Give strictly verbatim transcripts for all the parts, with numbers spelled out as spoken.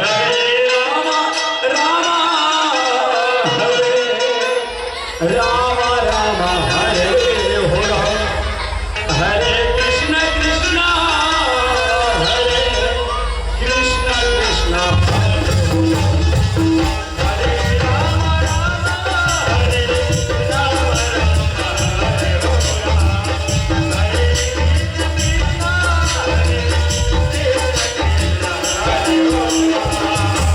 हरे राम, राम, हरे राम, राम, हरे हो राम। हरे कृष्ण, कृष्ण, हरे कृष्ण, कृष्ण, हरे हो राम। हरे राम, राम, हरे राम, राम, हरे हो राम। हरे कृष्ण, कृष्ण, हरे कृष्ण, कृष्ण, हरे हो राम।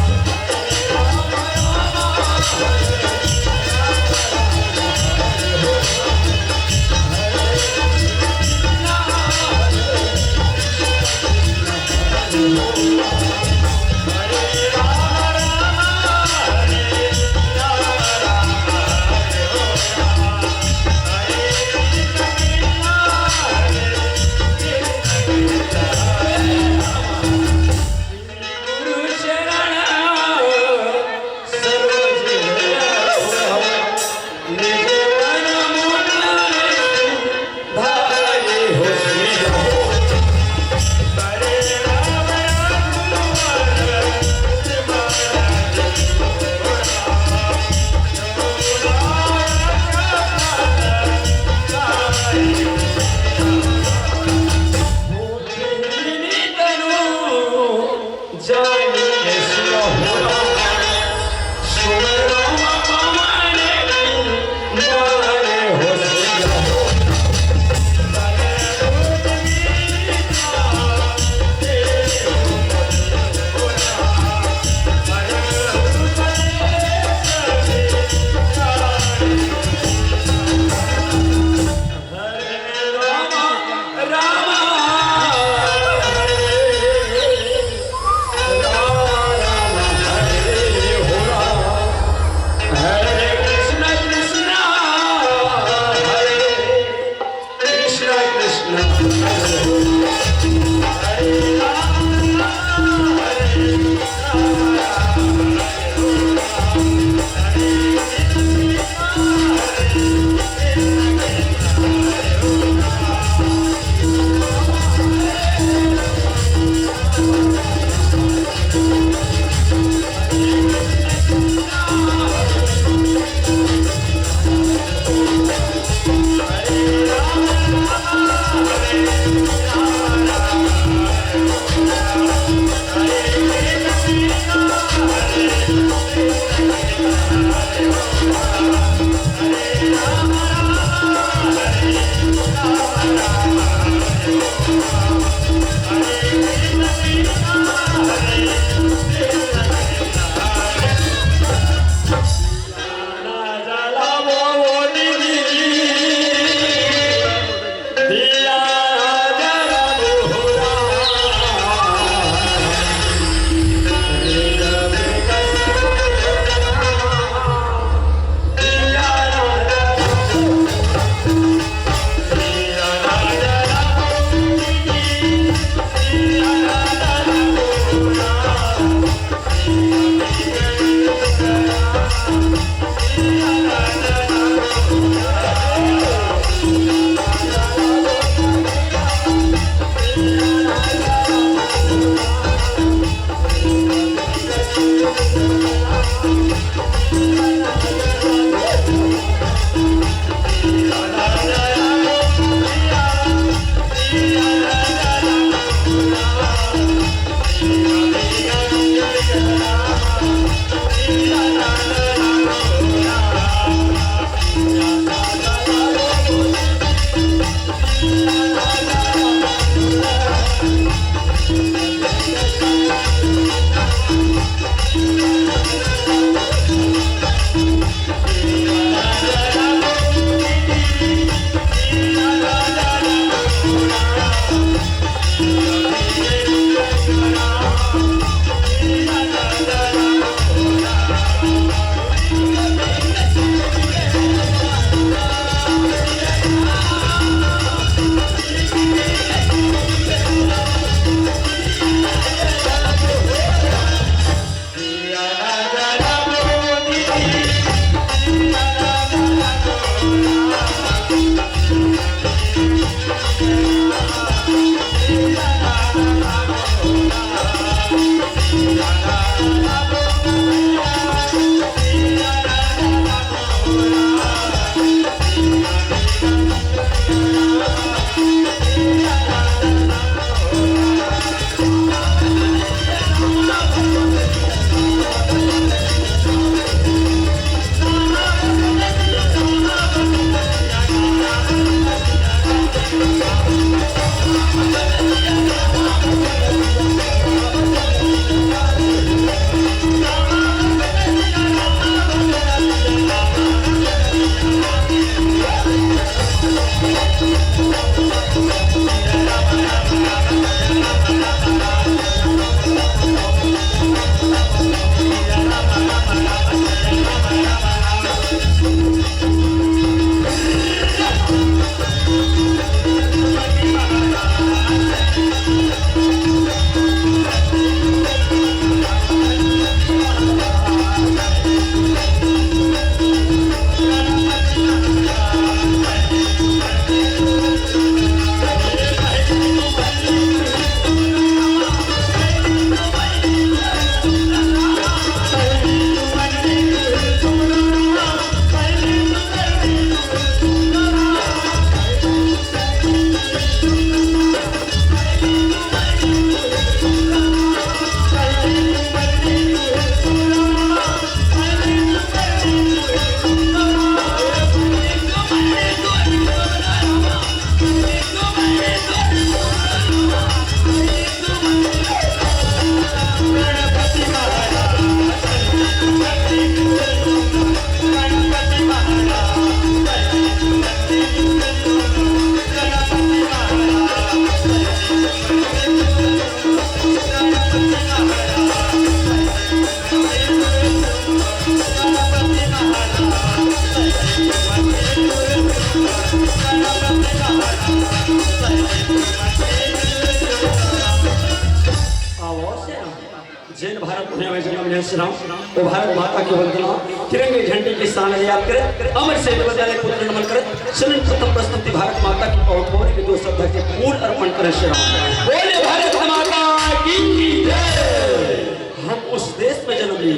जय श्री राम। ओ भारत माता की वंदना, तिरंगे झंडे की शान याद करे, अमर शहीद बलिदानी पुत्र नमन करे, चरण प्रथम प्रस्तुति भारत माता की पावन पौड़ी में दो श्रद्धा के फूल अर्पण करे। श्री राम बोले, भारत माता की जय। हम उस देश में जन्म लिए,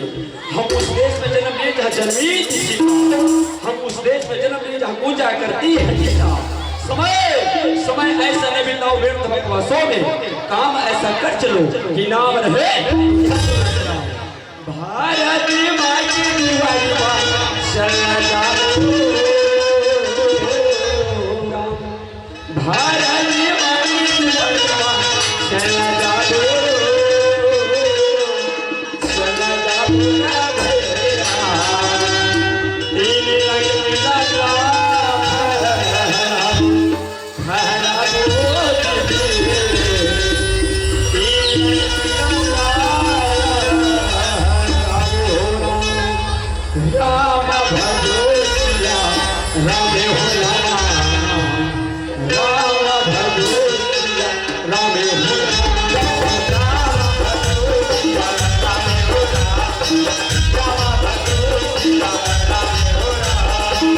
हम उस देश में जन्म लिए जहाँ जन्मी थी सीता। हम उस देश में जन्म लिए जहाँ गूंजा करती है गीता। समय, समय ऐसा न बिताओ व्यर्थ बकवासों में, काम ऐसा कर चलो कि नाम रहे। भारत माँ की दुआरी पर चला जाओ। भारत माँ की दुआरी पर चला जाओ। चला जाओ ना भैया। तीन रंग लगा राम भजो सिया राम, हो राम, राम भजो सिया राम, हो राम।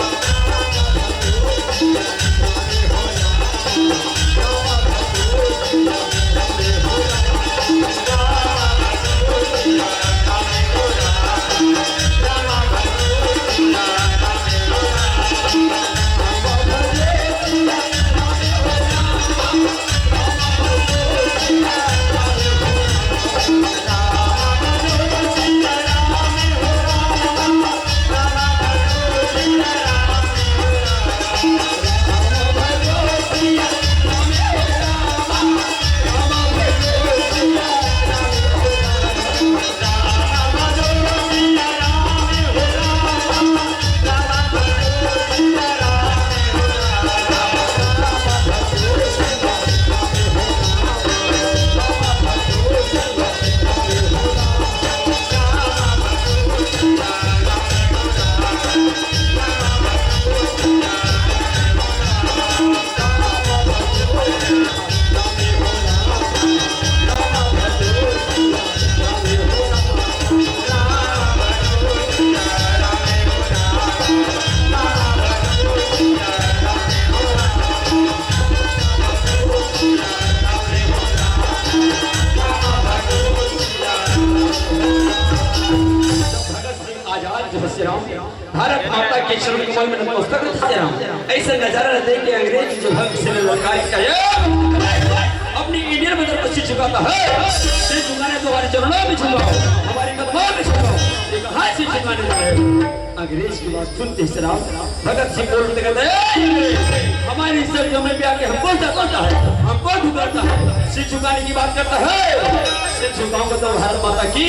भगत सिंह आजाद जय श्री राम, भारत माता के चरण कमल में नतमस्तक रहते श्री राम। ऐसा नजारा देख के अंग्रेज जो भगत सिंह ने ललकार के कहा, "ए, अपनी इंडियन मदर को सिर झुकाता है, सिर झुकाने तो हमारे चरणों में झुकाओ, हमारे कदमों में झुकाओ।" ये कहाँ से झुकाने जा रहे हो? अंग्रेज की बात सुनते ही श्री राम, भगत सिंह बोलते कहते हैं, "ए, हमारी इज्जत जमीन पे आके हमको जताता है, हमको ठुकराता है, सिर झुकाने की बात करता है, सिर झुकाऊंगा तो भारत माता की।"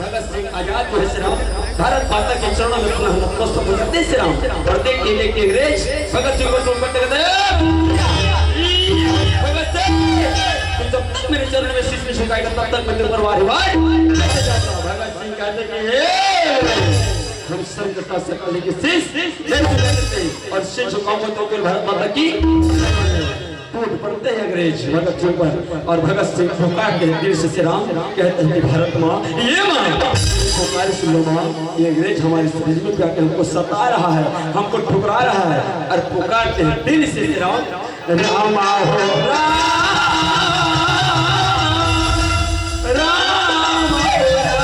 भगत सिंह आजाद जो है श्री राम, भारत माता के चरणों में अपना नतमस्तक हो जाते हैं श्री राम। और देखते ही देखते अंग्रेज भगत सिंह को टोक करते कहते हैं, "ए, भगत सिंह, तू जब तक मेरे चरण में शीश नहीं झुकाएगा, तब तक मैं तेरे पर वार ही वार करते जाऊंगा।" भगत सिंह कहते कि, "ए, हम सर कटा सकते, लेकिन शीश नहीं झुका सकते।" और शीश झुकाऊंगा तो फिर भारत माता की टूट पड़ते हैं अंग्रेज भगत सिंह पर। और भगत सिंह पुकार के दिल से श्री राम कहते हैं कि, "भारत माँ, ये माँ, पुकार सुन लो माँ, ये अंग्रेज हमारे शरीर में आके हमको सता रहा है, हमको ठुकरा रहा है।" और पुकारते हैं दिल से श्री राम, "रामा हो राम, राम हो राम।"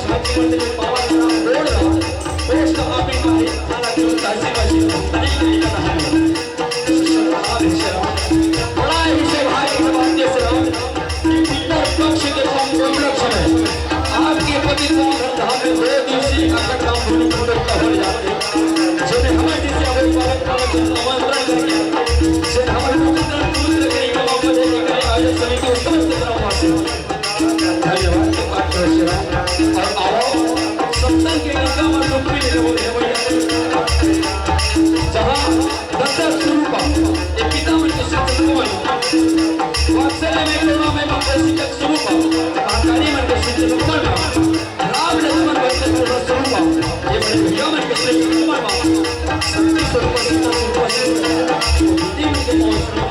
छाती मंडल में पावन नाम बोल रहा, पोस्ट आपे का है, खाना क्यों ताजी बाजी, तरीके नहीं लगा है। बड़ा ही सौभाग्य, सौभाग्य से राम, कि पितर पक्ष के कम कोई लक्षण है। आपके पति को धाम में दो दिवसीय कार्यक्रम भूमि पर हो जाते, जिन्हें हमारे जैसे अभिभावक का आमंत्रण करके, से हमारे पवित्र दूध लेकर इनका वापस लेकर आयोजक समिति उपस्थित ग्रामवासी। धन्यवाद, पात्र श्री राम। और आओ, सत्संग के गंगा में डुबकी लेने बोले हैं भैया। जहाँ दत्त स्वरूप, ये पिता मन के श्री चंद्रमा, वात्सल्य में करुणा में बाप श्री चंद्रमा, अहंकारी मन के श्री चंद्रमा, राम लक्ष्मण भरत के श्री चंद्रमा, ये बड़े भैया मन के श्री चंद्रमा, शक्ति स्वरूप सीता स्वरूप श्री चंद्रमा, बुद्धि मन के श्री चंद्रमा,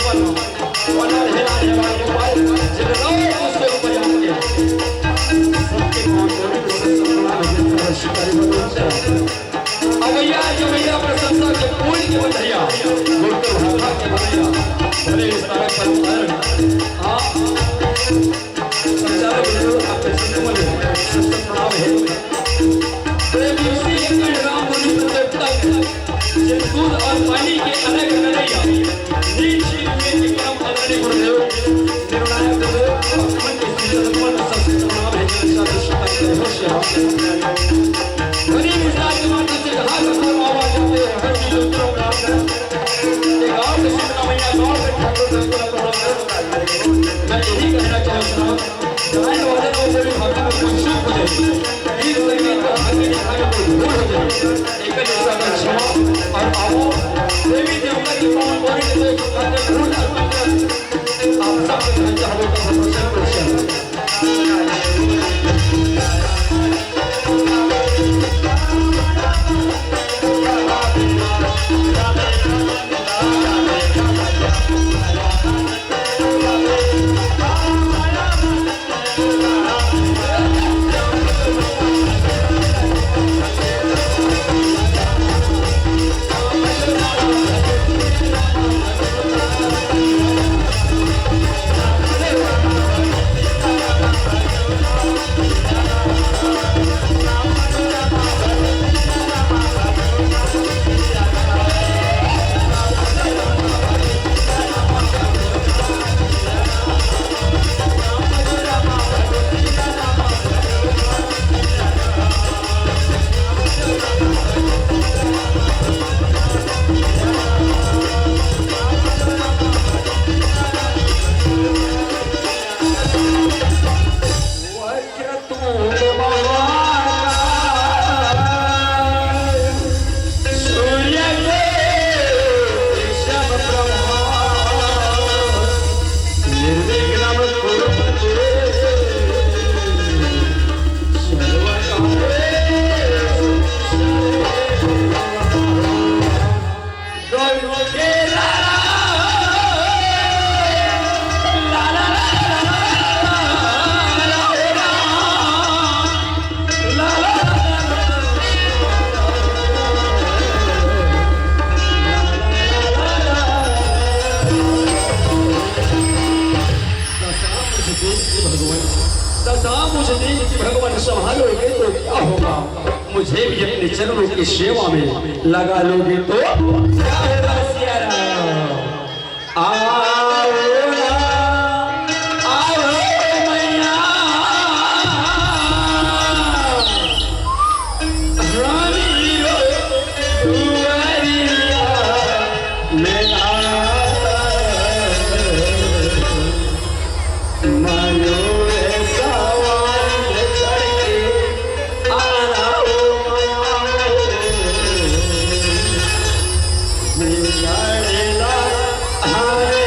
अब भैया, जब भैया प्रशंसा के पूर्ण के बधैया, गुरु के भाषा के बधैया, भले इस तरह पर उदाहरण, आप संचालक गुरु, आप प्रसन्न मन, सबसे प्रणाम है। प्रेम से एक राम मुनि प्रदेवता जिन दूध और पानी के अलग करैया, नीच नीच के परम आदरणीय गुरुदेव, निर्णायक गुरुदेव, भगवान के श्री चरण कमल में सबसे प्रणाम है, जन साथ शिकायत करे हो श्याम। बड़ी विचार के माध्यम से जहाँ तक हम आवाज आते हैं, हर चीज उत्तर प्रणाम करें। ये गाँव के शिमला मैया, गाँव के ठाकुर, बिल्कुल प्रणाम करें। मैं यही कहना चाहूँ श्याम, गायन वाले लोग बड़ी भावना में उत्सुक हो जाए, गीत संगीत पर हर चीज खाने को भूल हो जाए। एक दूसरा का क्षमा और आओ, देवी देवता की पावन पौड़ी के लिए खाते फूल अर्पण कर, आप सब के घर चाहवों का भरोसा करो। दशा मुझे देख के भगवान, दशा मुझे देख के भगवान संभालोगे तो क्या होगा? मुझे भी अपने चरणों की सेवा में लगा लोगे तो क्या होगा सिया राम? आओ ना, आओ मैया, रानी रो दुआरिया में आ। मानो रे सवारी चढ़ के आना हो माया। मिलने ला हरे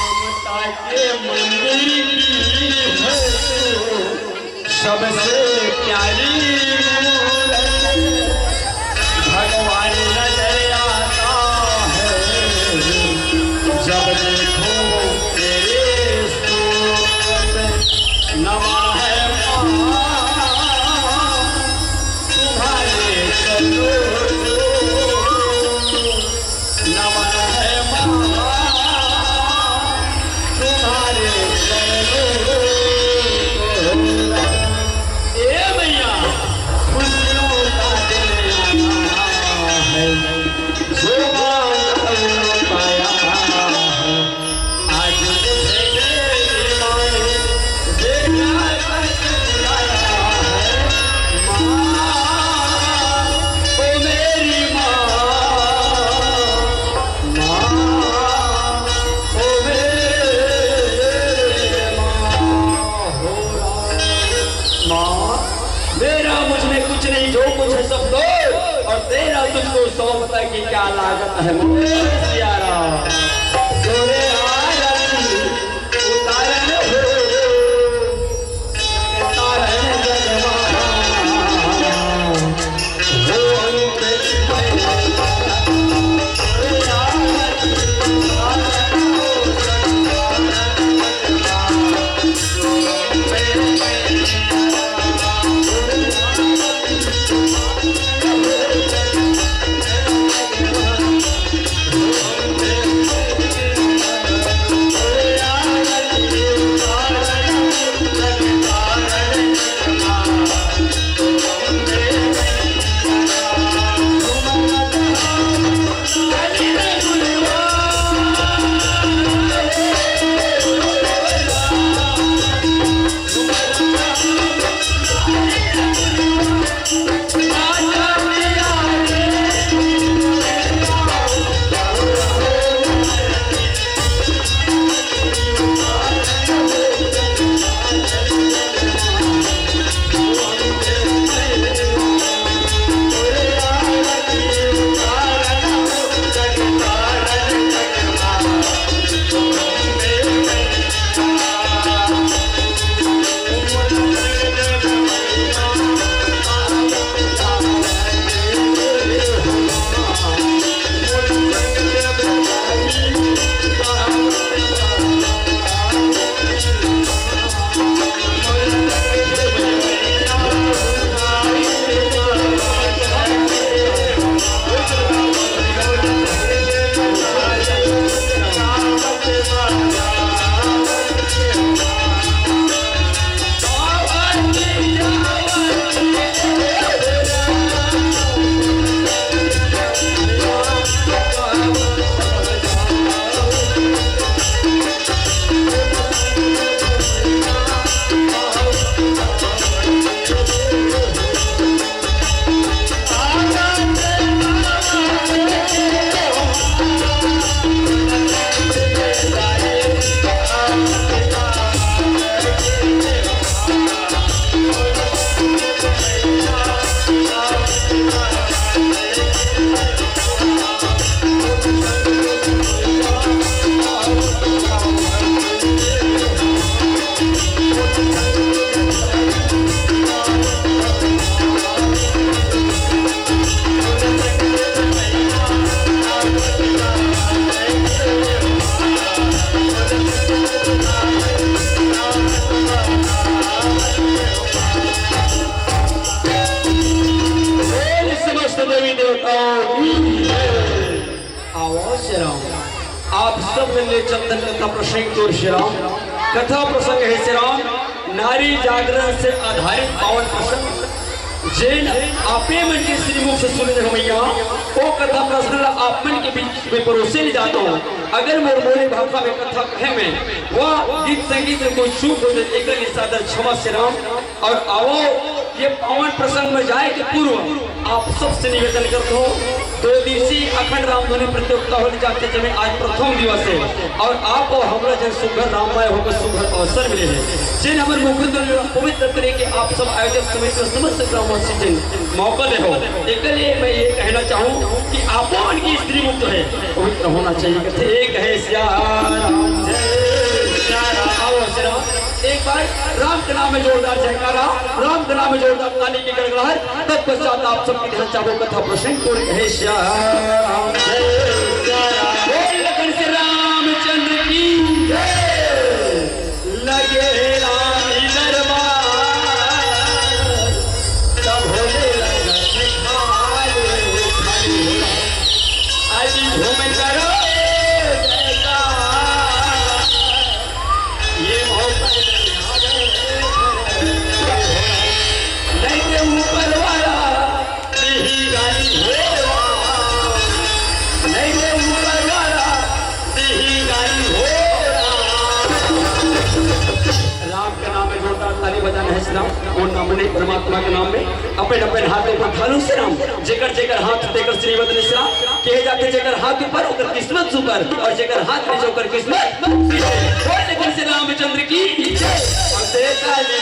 ममता के मंदिर की है सबसे प्यारी मूरत। भगवान नजर आता है जब देखो तेरे सूरत। नमन है माँ तुम्हारे चरणों को, नमन है माँ तुम्हारे चरणों को। ए मैया, खुशियों का दिन आया है, जो मांगा वो पाया है। आज मुझे मेरी माँ ने देखा है, बुलाया है। माँ, ओ मेरी माँ, माँ, ओ मेरी माँ, हो राम। माँ, मेरा मुझ में कुछ नहीं, जो कुछ है सब तो, और तेरा तुझको सौंपता कि क्या लागत है मोरे सिया राम। तोरे आरती उतारन हो, उतारन जगमा। बोल समस्त देवी देवताओं की जय। आवाज श्री राम। आप सब मिलने चंदन कथा प्रसंग तोर श्री राम। कथा प्रसंग है श्री राम, नारी जागरण से आधारित पावन प्रसंग। जेन आपे मन के श्रीमुख से सुने हो मैया, वो कथा प्रसंग ला आप मन के बीच में परोसे ले जाता हूँ। अगर मोर बोली भाषा में कथा कहे में, वह गीत संगीत में कोई चूक हो जाए, एक सादर क्षमा श्री राम। और आवो, ये पावन प्रसंग में जाए के पूर्व आप सबसे निवेदन करत हों, दो दिवसीय अखंड रामधुनी प्रतियोगिता होले जाथे, जेमे आज प्रथम दिवस हे और आप अउ हमला जेन सुघर राममय होके सुघर अवसर मिले हे, जेन हमर मुकुंद पवित्र करे के आप सब आयोजक समिति समस्त ग्रामवासी जेन मौका दे हो, एकर लिए मैं ये कहना चाहूँ कि आपो मन के स्त्री मुक्त हे, पवित्र होना चाहिए। कथे, "एक है सिया राम, जय सिया राम।" आओ सिया राम, एक बार राम के नाम में जोरदार जयकारा, राम के नाम में जोरदार ताली की गड़गड़ाहट। तत्पश्चात आप सबके ध्यान चाहबो कथा प्रसंग को, "एक है सिया राम, जय सिया राम।" बोल लखन से रामचंद्र की जय। लगे राम ही दरबार, तब होले लगे खाले खाले। आज झूम करो जयकार, ये मोहब्बत नहीं के ऊपर वाला। सिंगारी भोला, नहीं रे ऊपर वाला, सिंगारी भोला। राम के नाम में जोरदार ताली बजाना हे सिया राम, वो नाम नहीं परमात्मा के नाम में। अपन अपन हाथ ऊपर उठा लो सिया राम, जेकर जेकर हाथ तेकर श्रीवत ने सिया राम, कहे जाथे जेकर हाथ ऊपर ओकर किस्मत सुपर, और जेकर हाथ नीचे ओकर किस्मत नीचे। बोल लेकिन सिया रामचंद्र की जय। और तेज ताली।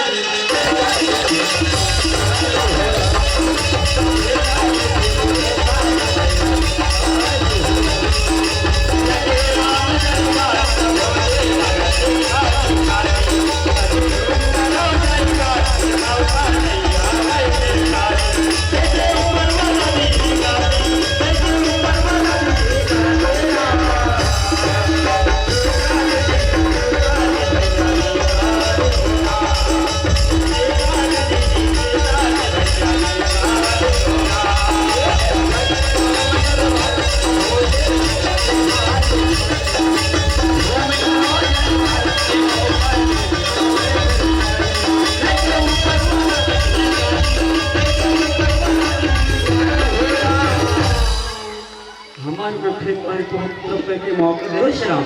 हमन को खेत पानी को तब करके मौका दे सिया राम।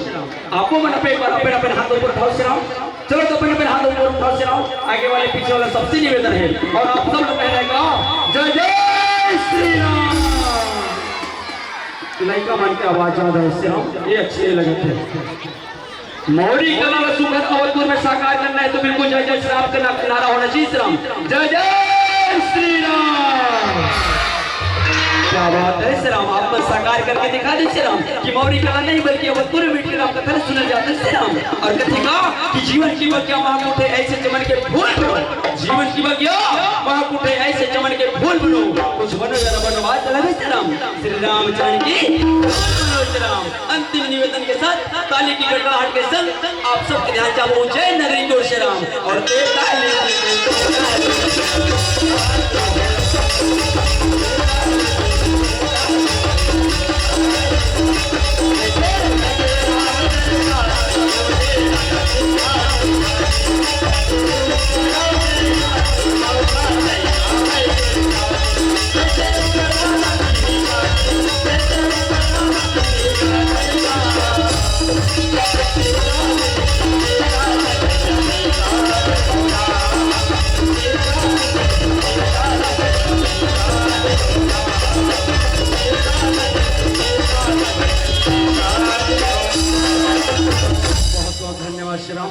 आपो मन अपन, अपन, अपन हाथ ऊपर उठाओ सिया राम। चलो तो अपन, अपन हाथ ऊपर उठाओ सिया राम। आगे वाले पीछे वाला सबसे निवेदन हे। और आप सब लोग कहना हे, "जय जय श्री राम।" लइका मन के आवाज ज्यादा हे सिया राम, ये अच्छे लगत हे। मौरी कला ला सुघर अवधपुर में साकार करना हे तो बिल्कुल जय जय श्री राम के ना-, नारा होना चाहिए सिया राम। जय जय श्री राम। क्या बात हे सिया राम, आप मन साकार करके दिखा दे सिया राम कि मौरी कला नहीं बल्कि अवधपुर में मिट्टी राम कथा सुना जाता हे सिया राम। और कथे का कि जीवन की बगिया महक उठे ऐसे चमन के फूल बनो, जीवन की बगिया महक उठे ऐसे चमन के फूल बनो, कुछ बनो या न बनो बात अलग हे सिया राम। श्री राम जानकी श्री राम। अंतिम निवेदन के साथ ताली की गड़गड़ाहट के संग आप सबके ध्यान चाहबो उज्जैन नगरी की ओर सिया राम। और तेज ताली। बहुत बहुत धन्यवाद सिया राम।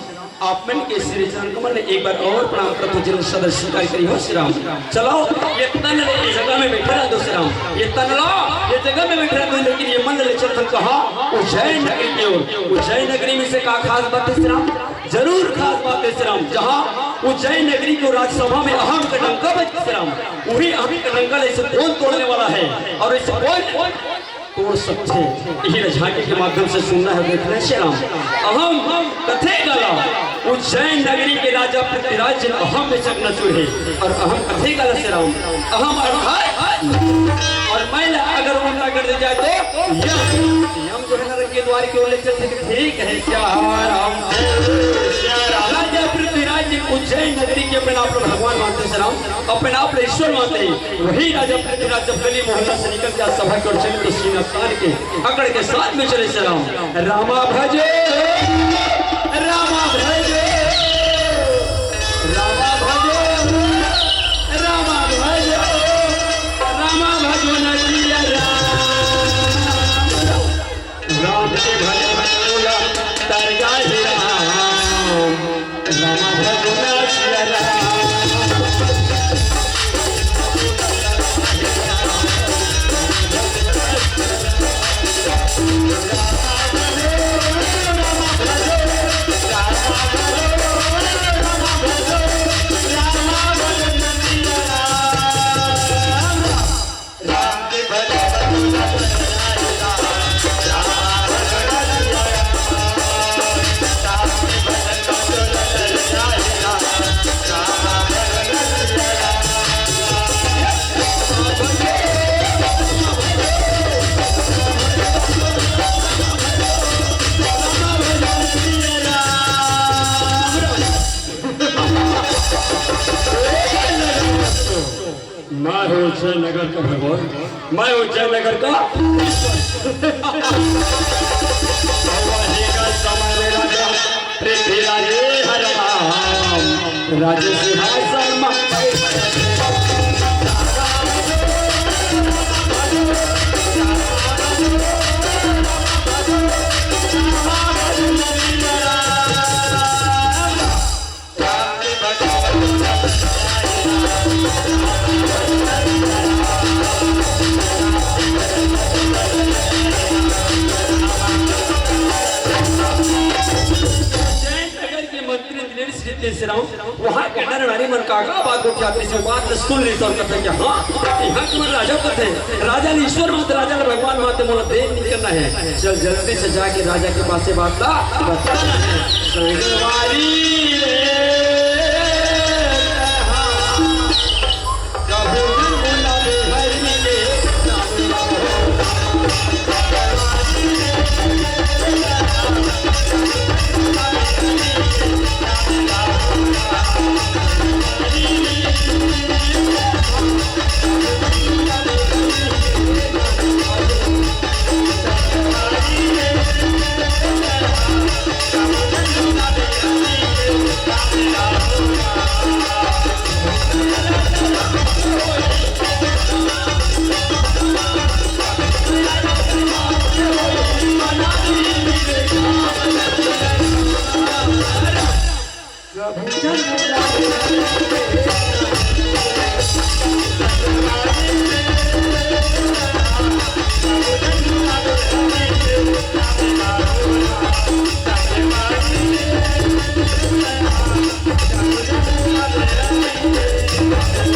आप मन के श्री चरण कमल में एक बार और प्रणाम करत हों, जिन सदर स्वीकार करी हो सिया राम। चलो, ये तन ले ये जगह में बैठे रह दो सिया राम, ये तन ला ये जगह में बैठे रह दो, लेकिन ये मन ले चलथन कहाँ? उज्जैन नगरी की ओर। उज्जैन नगरी में से का खास बात हे सिया राम? जरूर खास बात हे सिया राम, जहाँ उज्जैन नगरी की राज्यसभा में अहम का डंका बजथे सिया राम, वही अहम का डंका ले इसे कौन तोड़ने वाला हे और इसे कौन तोड़ सकथे, यही ल झांकी के माध्यम से सुनना हे, देखना हे सिया राम। अहम कथे काला, उज्जैन नगरी के राजा पृथ्वीराज जिन अहम में चकनाचूर हे। और अहम कथे काला सिया राम, अहम अर्थात और मैं ला अगर उल्टा कर दे जाए तो यम, यम जो हे ना के द्वार के ओर ले चलथे। ठीक हे सिया राम। राजा पृथ्वीराज जी उज्जैन नगरी के अपन आप ला भगवान मानथे सिया राम, अपन आप ला ईश्वर मानथे। वही राजा पृथ्वीराज जब गली मोहल्ला से निकल के सभा की ओर चले तो सीना तान के अकड़ के साथ में चले सिया राम। रामा भजो, रामा भजो, रामा भजो। मैं हूँ जयनगर का भगवान, मैं हूँ जयनगर का। वही का समय में राजा पृथ्वीराज हर राम, राज सिंहासन में जयनगर के मंत्री दिनेश जी तेसराम, वहाँ के नर नारी मन का का बात गोठियाथे, जो बात ल सुन ली तो कथे कि हाँ, यहाँ के मन राजा कथे, राजा ल ईश्वर मानथे, राजा ल भगवान मानथे, मोला देर नहीं करना है, चल जल्दी से जाके राजा के पास से बात ला बताना है। संगवारी रे,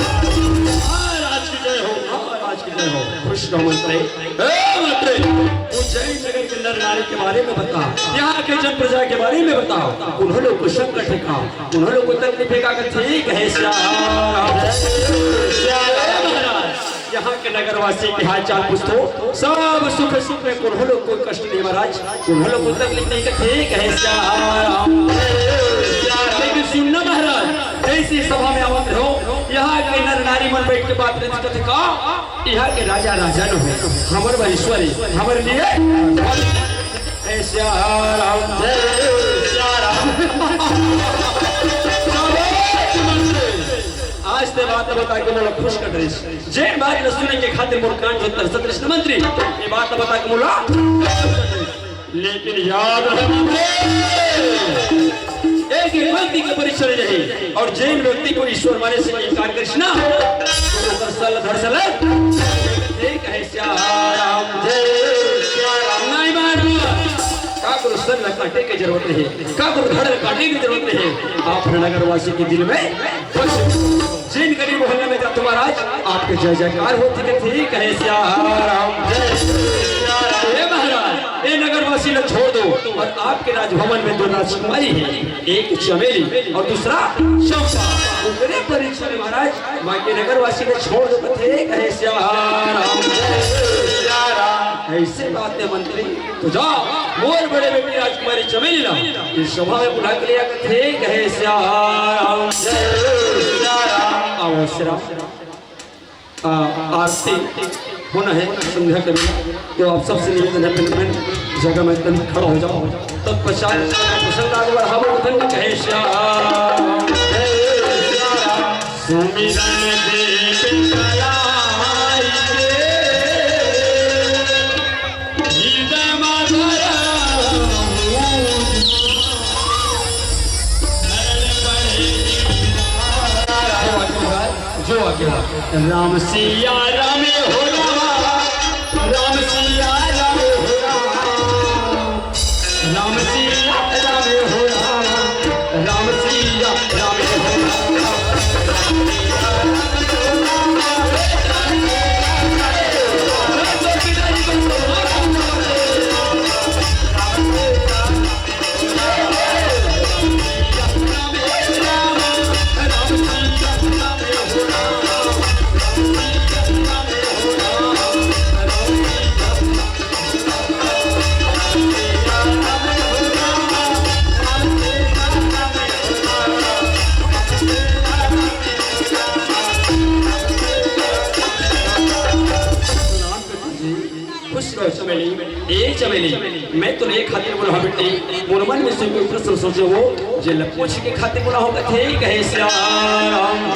महाराज की जय हो, महाराज की जय हो। खुश रहो मंत्री। ए मंत्री, उज्जैन नगर के नर नारी के बारे में बता, यहाँ के जन प्रजा के बारे में बताओ, उन्होंने को संकट है का, उन्होंने को तकलीफ है का, ठीक है श्याम। श्याम महाराज, यहाँ के नगरवासी के हाल चाल पूछो, सब सुख सुख में उन्होंने को कष्ट नहीं महाराज, उन्होंने को तकलीफ नहीं, ठीक है श्याम। लेकिन सुनना महाराज, जैसी सभा में आवत हो, यहाँ के नर नारी मन बैठ के बात नहीं करते का? यहाँ के राजा राजा न हो, हमर बर ईश्वर हे, हमर लिए हे श्याम, जय श्याम। आज ते बात बता के मोला खुश कर रही, जे बात ल सुने के खातिर मोर कान जो तरसत रहिस न मंत्री, ये बात बता के मोला लेकिन याद रहे, एक एक व्यक्ति के परीक्षा ले जाही, और जेन व्यक्ति को ईश्वर माने से इनकार करिस ना, तो ओकर सल धड़ सल, ठीक है श्याम, जय श्याम। नहीं मानो, काकरो सल काटे के जरूरत नहीं, काकरो धड़ काटे के जरूरत नहीं। आप नगरवासी के दिल में बस जेन गली मोहल्ला में जाथो महाराज, आपके जय जयकार होथे, ठीक है श्याम, जय श्याम। हे महाराज, ए नगरवासी ल छोड़ दो, और आपके राजभवन में दो राजकुमारी है, एक चमेली और दूसरा चंपा। ओकरे परीक्षा में महाराज, बाकी नगरवासी ल छोड़ दो, ठीक है श्याम, जय श्याम। ऐसे बात है मंत्री, तो जाओ, मोर बड़े बेटी राजकुमारी चमेली ला इस सभा में बुला के ले आकर, ठीक है श्याम। आओ श्याम। आ, आरती होना है संध्या के लिए, तो आप सबसे निवेदन है, पहले जगह में तुम खड़ा हो जाओ, तत्पश्चात प्रसंग आगे बढ़ाओ, धन्य कहे श्याम। सुमिरन दीप जलाई के, हृदय मधुर जो आगे। राम सिया राम हो राम, राम सिया राम हो राम, राम सिया राम हो राम, राम सिया राम हो राम। चमेली, ए चमेली, मैं तो ये खातिर बोला हूँ बेटी, मोर मन में से कोई प्रश्न सोचे हो, जे ल पूछे के खातिर बोला हूँ, कथे कहे श्याम।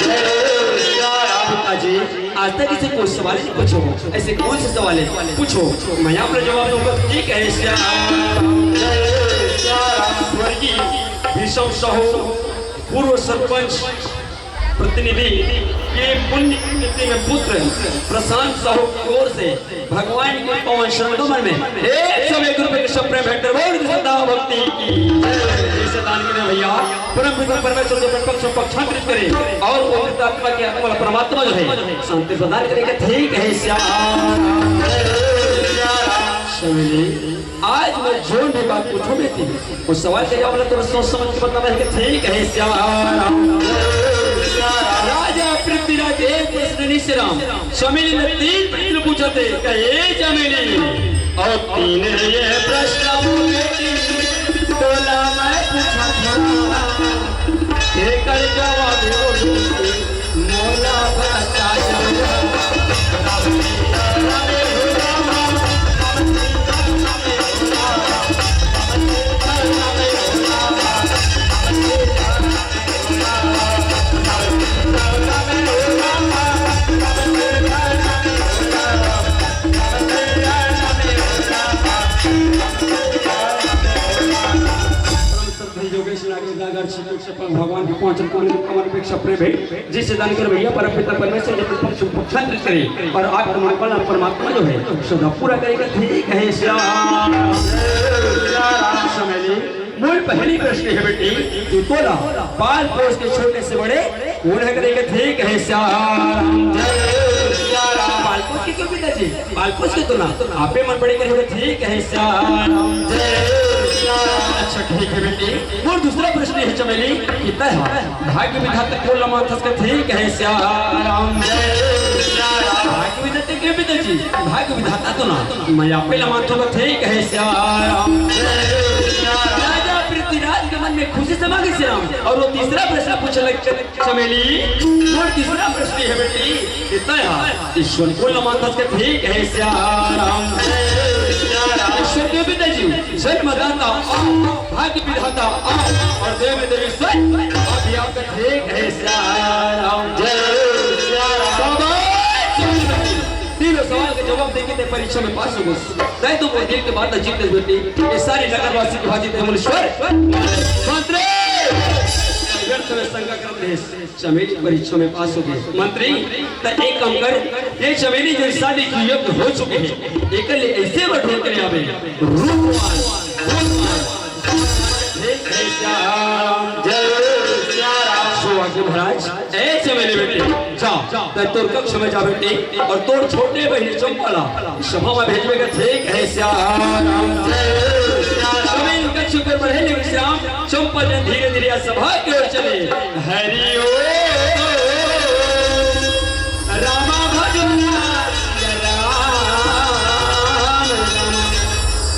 पिताजी, आज तक इसे कोई सवाल नहीं पूछो, ऐसे कौन से सवाल है? पूछो, मैं आप जवाब दूंगा, कथे कहे श्याम। स्वर्गीय भीषम साहू, पूर्व सरपंच, प्रतिनिधि के पुण्य कीर्ति में पुत्र प्रशांत साहू की ओर से भगवान के पावन शरण कमल में एक सौ एक रुपए के सप्रेम भेंट करबो। उनकी श्रद्धा भक्ति की जैसे दान करे भैया, परम पिता परमेश्वर जो पक्ष पक्षांतरित करे और पवित्र आत्मा के आत्मा परमात्मा जो है शांति प्रदान करेगा। ठीक है श्याम। स्वामी जी, आज मैं जो भी बात पूछूं बेटी, वो सवाल का जवाब ना तो सोच समझ के बताना है कि ठीक है श्याम। राजा पृथ्वीराज एक प्रश्न नहीं श्याम, चमेली ने तीन प्रश्न पूछा थे, कहे चमेली और तीन ये प्रश्न बोले कि बोला मैं पूछा था, एकर जवाब बोलू मोला बता। श्रद्धेय योगेश नागेश नागर श्री कृष्ण भगवान के पांच कमल कमल अपेक्षा प्रेम है, जिससे दान कर भैया परम पिता परमेश्वर जो पक्ष पक्षांतरित करे और आपका मनोकामना परमात्मा जो है सदा पूरा करेगा। ठीक है श्याम। समय नहीं, मोर पहली प्रश्न है बेटी, कि तोला पाल पोस के छोटे से बड़े कोन ह करेगा? ठीक है श्याम। पाल पोस के क्यों पिताजी? पाल पोस के तो ना, आपे मन बड़े करेगा। ठीक है श्याम। अच्छा ठीक है बेटी, मोर दूसरा प्रश्न है चमेली, कितना है भाग्य विधाता कोन ला मानथस का? ठीक है श्याम। भाग्य विधाता के पिताजी, भाग्य विधाता तो ना, मैं आपे ला मानथों का। ठीक है श्याम। राजा पृथ्वीराज के मन में खुशी समा गई श्याम। और वो तीसरा प्रश्न पूछे लग चमेली, मोर तीसरा प्रश्न है बेटी, कितना है ईश्वर कोन ला मानथस का? ठीक है श्याम। ईश्वर के पिताजी, जन्मदाता आप, भाग्य विधाता आप और देव देवी स्वयं आप ही आपका। ठीक है श्याम। शाबाश। तीनों सवाल के जवाब देके ते परीक्षा में पास हो गए। तय तो वो दिल के बात जीत ले बेटी, ये सारी नगरवासी की बाजी ते मुनीश्वर। मंत्री, व्यर्थ में शंका करत रहे। चमेली परीक्षा में पास हो गए। मंत्री, त एक काम कर, ये चमेली जो शादी के योग्य हो चुके हैं, एक लिए ऐसे वर ढूंढ के ले आवे, रूपवान, गुणवान। हे श्याम, जय श्याम। सो आगे महाराज, ए चमेली बेटी, जा, त तोर कक्ष में जा बेटी, और तोर छोटे बहिनी चंपा ला सभा में भेजबे का। ठीक है श्याम। चमेली कक्ष पर बढ़े लेकिन श्याम, चंपा जन धीरे धीरे सभा की ओर चले। हरि ओम। रामा भजो नाथ राम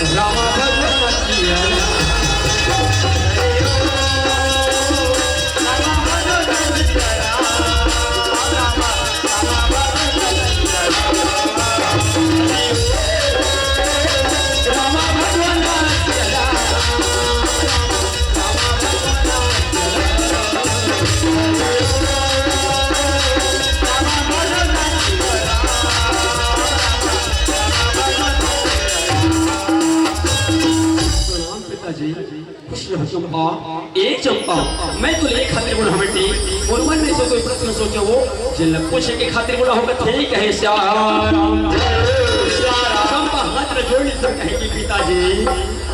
राम। रामा भजो नाथ राम। प्रणाम पिताजी। खुश रहो चंपा। ए चंपा, मैं तो ले खातिर बोल हमें टी। मोर मन में से कोई प्रश्न सोचे हो, जिन पूछे के खातिर बोला होगा, ठीक है श्याम। चंपा हाथ में जोड़ लेकर कहेगी, पिताजी,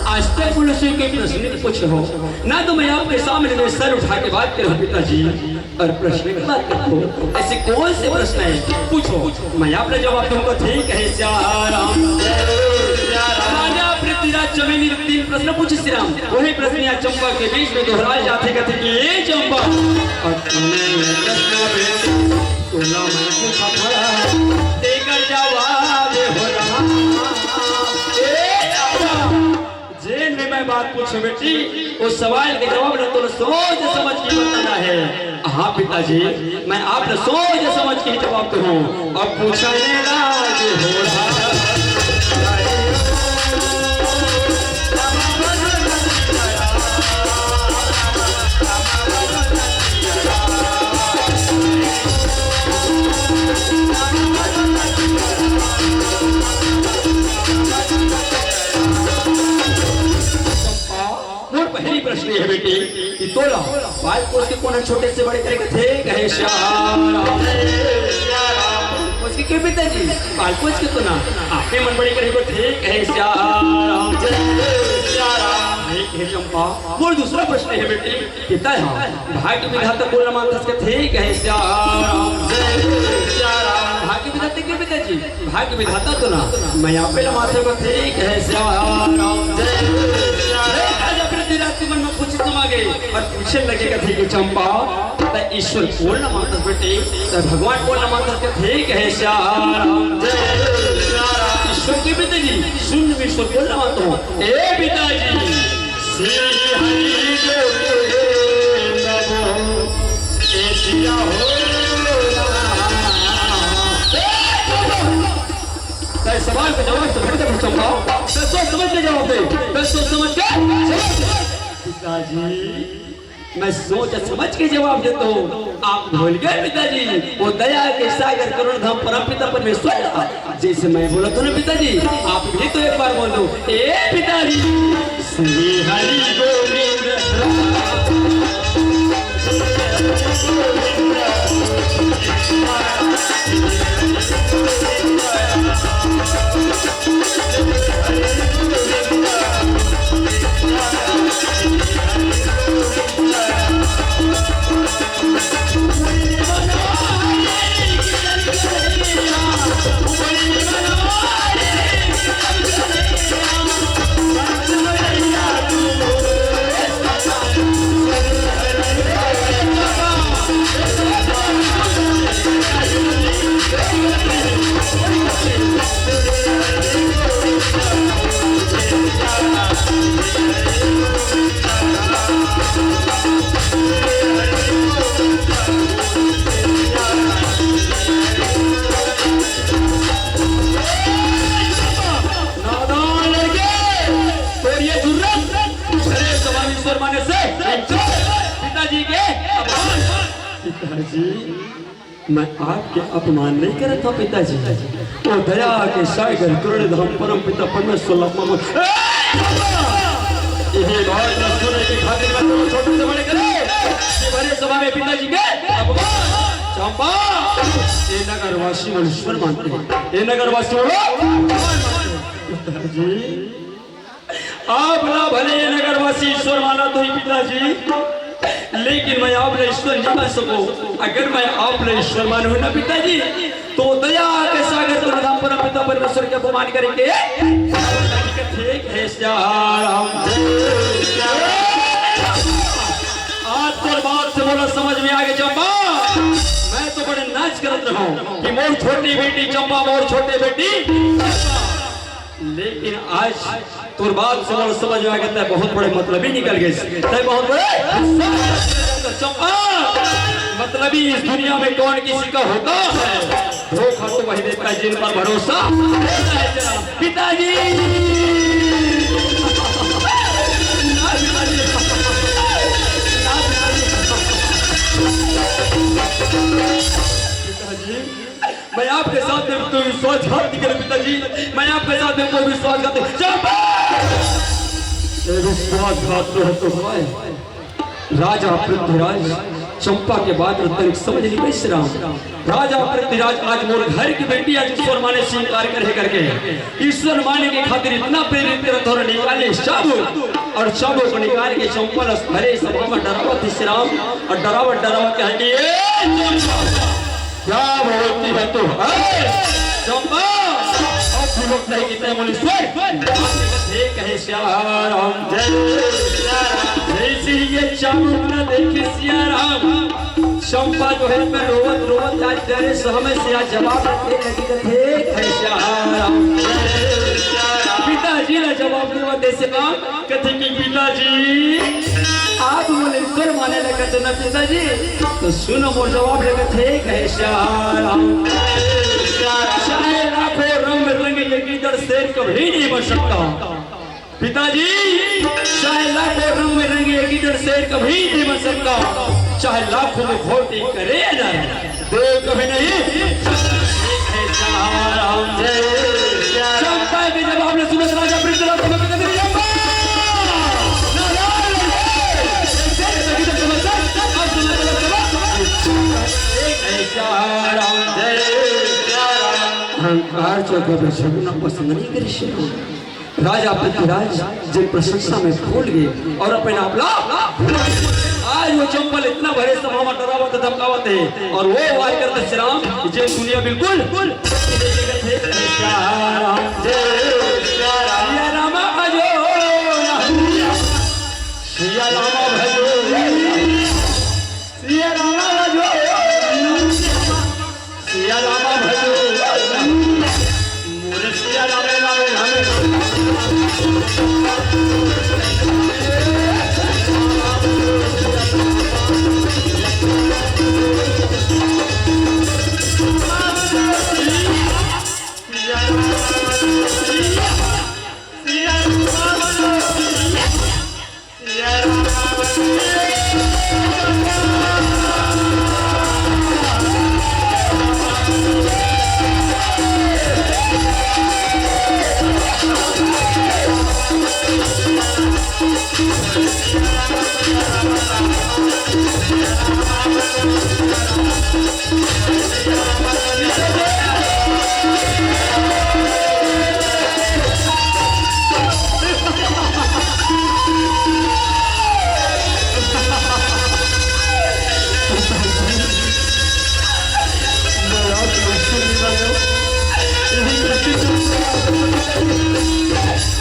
आज तक मुझसे कोई प्रश्न नहीं पूछे हो, ना तो मैं आपके सामने में सर उठा के बात करूँ पिताजी। और प्रश्न की बात करो, ऐसे कौन से प्रश्न है, पूछो, मैं आपका जवाब दूंगा। ठीक है श्याम। राजा पृथ्वीराज चमेली तीन प्रश्न पूछे श्याम, वही प्रश्न यहाँ चंपा के बीच में दोहराए जाते कहते कि ये चंपा, और तूने ये प्रश्न बेटी तोला मैं पूछा था, तेकर जवाब हो रहा। ए चंपा, जेन में मैं बात पूछे बेटी, उस सवाल के जवाब ना तो सोच समझ के बताना है। हाँ पिताजी, मैं आप ना सोच समझ के ही जवाब दूँ। अब पूछने लाज हो रहा। प्रश्न ये हे बेटी कि तोला पाल पोस के कोन छोटे से बड़े करे कथे, कहे श्याम। पाल पोस के, क्यों पिताजी? पाल पोस के तो ना, आपे मन बड़े करे कथे, कहे श्याम। हे चंपा, मोर दूसरा प्रश्न हे बेटी, पिता हा भाग्य विधाता कोन मानथस कथे, कहे श्याम। भाग्य विधाता के पिताजी, भाग्य विधाता तो ना, मैं आपे ला मानथों कथे, कहे श्याम। हे राजा पृथ्वीराज, तुमन में कुछ समा गे अउ पूछे लगे कथे कि चंपा, त ईश्वर कोन ला मानथस बेटी, त भगवान कोन ला मानथस कथे, कहे श्याम। ईश्वर के पिताजी, सुन, ईश्वर कोन ला मानथों। ए पिताजी, श्री हरि गोविंद हो, ए सिया हो। तैं सवाल के जवाब से भटक मत चंपा। तैं सोच समझ के जवाब दे। तैं सोच समझ के जवाब दे। पिताजी, मैं सोच समझ के जवाब देथों। आप भूल गए पिताजी, वो दया के सागर करुणाधाम परमपिता परमेश्वर, जैसे मैं बोलथों ना पिताजी, आप भी तो एक बार बोल दो, ए पिताजी। श्री हरि गोविंद राम। नादान लड़के, तोर ये जुर्रत, अरे सवाल ईश्वर माने से, पिताजी के अपमान। पिताजी, मैं आपके अपमान नहीं करत हूँ पिताजी। वो दया के सागर करुणाधाम परमपिता परमेश्वर ला अपमान। ए! यही बात न सुने के खातिर मैं तो छोटे से बड़े करे। ये भरे सभा में पिताजी के अपमान। चंपा, ये नगरवासी मन ईश्वर मानते हैं। ये नगरवासी मन पिताजी, आप ला भले ये नगरवासी ईश्वर मानत होही पिताजी, लेकिन मैं आप ला ईश्वर नहीं मान सकूं। अगर मैं आप ला ईश्वर मानहूं ना पिताजी, तो दया के सागर करुणाधाम परमपिता परमेश्वर के अपमान करे के ठीक हे श्याम। आज तोर बात से मोला समझ में आ गे चंपा। मैं तो बड़े नाच करत रहूं कि मोर छोटी बेटी चंपा, मोर छोटे बेटी चंपा। लेकिन आज तोर बात से मोर समझ में आ गे, तैं बहुत बड़े मतलबी निकल गे। तैं बहुत बड़े चंपा। मतलबी इस दुनिया में कौन किसी का होता है? धोखा तो वही देता है जिन पर भरोसा। पिताजी। पिताजी। मैं आपके साथ में कोई विश्वासघात नहीं करूं पिताजी, मैं आपके साथ में कोई विश्वासघात नहीं। चंपा! ये विश्वासघात तो है तो भाई। राजा पृथ्वीराज, चंपा के बात ला तनिक समझ नहीं पाइस राम। राजा पृथ्वीराज, आज मोर घर की बेटी आज ईश्वर माने से इनकार करे करके ईश्वर माने के खातिर इतना प्रेरित करत हों, निकाले चाबुक, अउ चाबुक निकाल के चंपा ला भरे सभा में डरावत हे राम, अउ डरावत डरावत कहे कि ए चंपा, क्या बोलती है तू? ए, चंपा, अब भी वक्त नहीं कितने मुनीश्वर। हे कहे सिया राम, जय सिया राम। जैसे ही ये चाबुक ला देखे सिया राम, चंपा जो है मैं रोवत रोवत आज डरे समय से आज जवाब देने लगी तो हे कहे सिया राम, जय सिया राम। पिताजी ला जवाब देवत हे सिया राम। कथे कि पिताजी, आप मोला ईश्वर माने लगत ना पिताजी, तो सुनो मोर जवाब लगत हे, कहे श्याम। चाहे लाखों रंग में रंगे ये गीदड़ शेर कभी नहीं बन सकता। पिताजी, चाहे लाखों रंग में रंगे ये गीदड़ शेर कभी नहीं बन सकता। चाहे लाखों में घोटी करे या ना। देव कभी नहीं। चंपा के जब आपने सुना तो राजा पृथ्वीराज को मैं कहते, चंपा! नारायण! अहंकार चौका पे झुकना पसंद नहीं करी श्री राम। राजा पृथ्वीराज जी प्रशंसा में फूल गए और अपने आप ला आज वो चंपा ल इतना भरे सभा में डरावत धमकावत हे और वो वार करत हे श्री राम कि जे दुनिया बिल्कुल सिया राम भजो सिया राम भजो सिया राम भजो सिया राम भजो मोरे सिया राम राम राम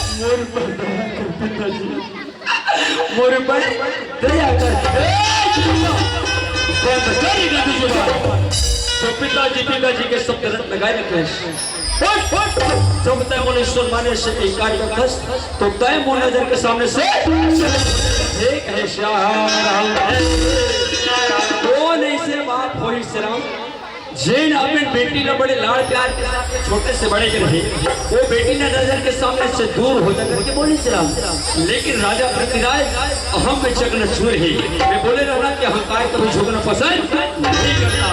मोर ऊपर दया कर पिताजी, मोर ऊपर दया कर। ए, बंद कर ये गंदी जुबान। तो पिताजी, पिताजी के शब्द रत्न गाय रखे। उठ, उठ। जब तय मोले सुन माने से इनकार करथस, तो तय मोर नजर के सामने से एक है श्याम। कौन ऐसे बाप होई श्याम? जेन अपन बेटी ला बड़े लाड़ प्यार के साथ में छोटे से बड़े करे, वो बेटी ना नजर के सामने से दूर हो जा करके बोली श्याम। लेकिन राजा पृथ्वीराज अहम में चकनाचूर है। मैं बोले रहना कि अहंकार कभी झुकना पसंद नहीं करता।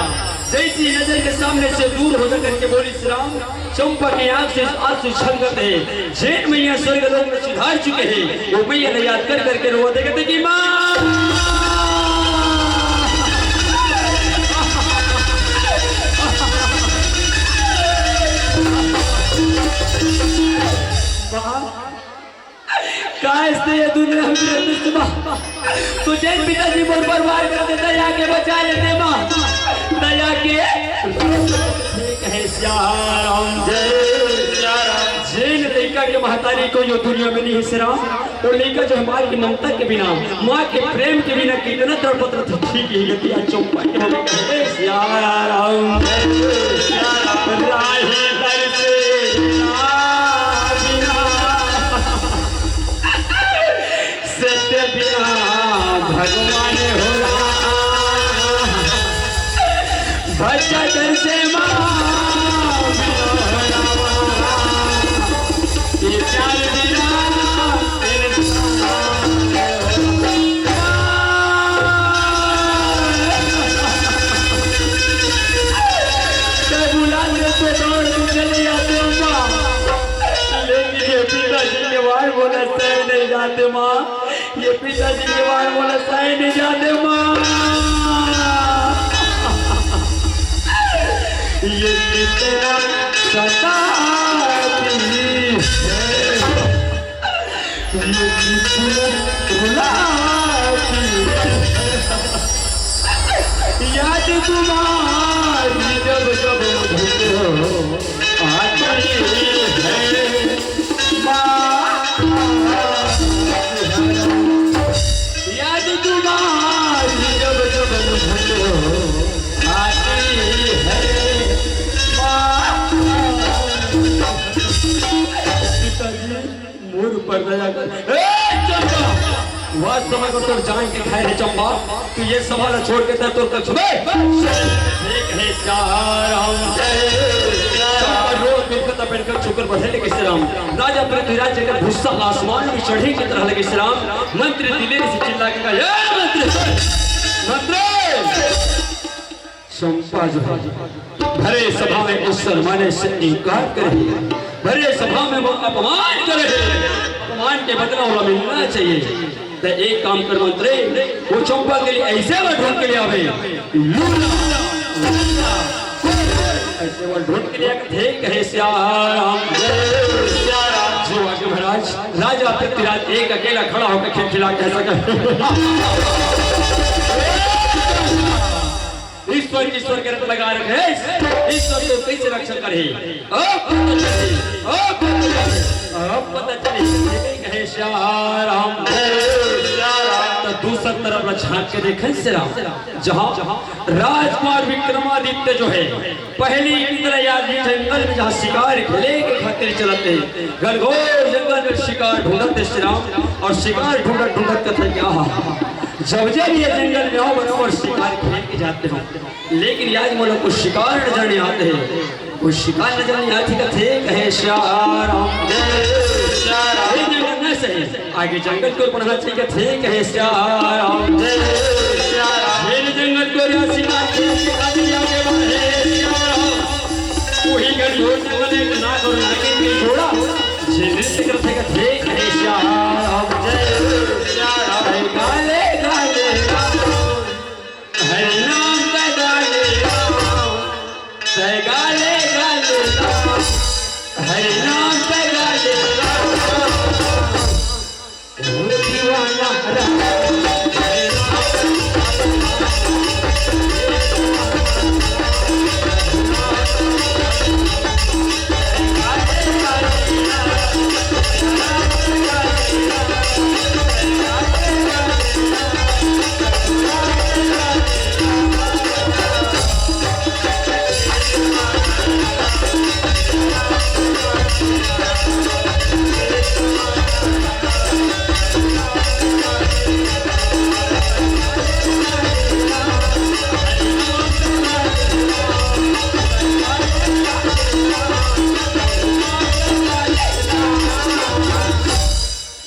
जैसी नजर के सामने से दूर हो जा करके बोली श्याम। चंपा की आंख से आंसू छलकत हे। जेन मैया स्वर्ग लोक में सिधार चुके हे, वो मैया ला याद कर करके रोवत हे, कथे कि माँ। माँ, काहे से ये दुनिया में रहते से माँ? तू जेन पिताजी मोर पर वार करथे, दया के बचा लेते माँ, दया के। ठीक है, सिया राम जय सिया राम। जेन लइका के महतारी को यो दुनिया में नहीं हे श्री राम, वो लइका जो हे माँ के ममता के बिना, माँ के प्रेम के बिना कितना तड़पत रहिथे, ठीक ही गति आज चंपा के हो गई। सिया राम जय सिया राम। राही दर से बिना सत्य बिना भगवान हो राम। भजन से माँ ये प्यार बिना तेरे ते बुलाते तो दौड़ के चले आते हो माँ, लेकिन ये पिताजी के वार बोला सह नहीं जाते माँ, ये पिताजी के वार बोला सह नहीं जाते माँ। ये कितना सताती है। ये कितना रुलाती है। याद तुम्हारी जब जब मुझको आती है माँ। याद तुम्हारी जब जब मुझको आती है माँ। पिताजी, मोर ऊपर दया कर। ए, चंपा! वास्तव में तोर जान के खाए हे चंपा, तू ये सभा ला छोड़ के तोर कक्ष में। ठीक है, सिया राम जय सिया राम। चंपा रोज दुर्गत अपन कक्ष ऊपर बढ़े लगे श्री राम। राजा पृथ्वीराज जी का गुस्सा आसमान में चढ़े की तरह लगे श्री राम। मंत्री दिलेर से चिल्ला के कहा, "ए मंत्री, मंत्री!" चंपा जो है, भरे सभा में उस शर्माने से इनकार करे, भरे सभा में वो अपमान करे, अपमान के बदला वाला मिलना चाहिए। तो एक काम कर मंत्री, वो चंपा के लिए ऐसे वाला ढूंढ के ले आवे, लूला, लंगड़ा, कोढ़, केवल ढूंढ के लिया कथे, कहे सिया राम, जय सिया राम। जो आगे महाराज, राजा पृथ्वीराज एक अकेला खड़ा होकर खिलखिला कह सके, ईश्वर, ईश्वर के रट लगा रखे, ईश्वर तो कैसे रक्षा करे? अब पता चली, अब पता चली, अब पता चली। कहे सिया राम, जय सिया राम। तो दूसर तरफ ला झांक के देखे सिया राम, जहां राजकुमार विक्रमादित्य जो है, पहली की तरह आज भी जंगल में जहाँ शिकार खेले के खातिर चलत हे, घनघोर जंगल में शिकार ढूंढत हे सिया राम, और शिकार ढूंढत ढूंढत कथे क्या, जब जब ये जंगल में हो बराबर शिकार खेल के जाते हो, लेकिन आज मोला कुछ शिकार नजर नहीं आते हैं, कुछ शिकार नजर नहीं आते, कथे कहे सिया राम, जय सिया राम। ये जंगल न सही, आगे जंगल की ओर बढ़ना चाहिए, कथे कहे सिया राम, जय सिया राम। मेरे जंगल को रियासी मार के आगे बढ़े सिया राम। वही घनघोर जंगल एक नाग और नागिन के जोड़ा, जे नृत्य करते कथे कहे सिया राम, जय सिया राम। गाले गाले हरि नाम का गाले, गाले गाले हरि नाम का गाले।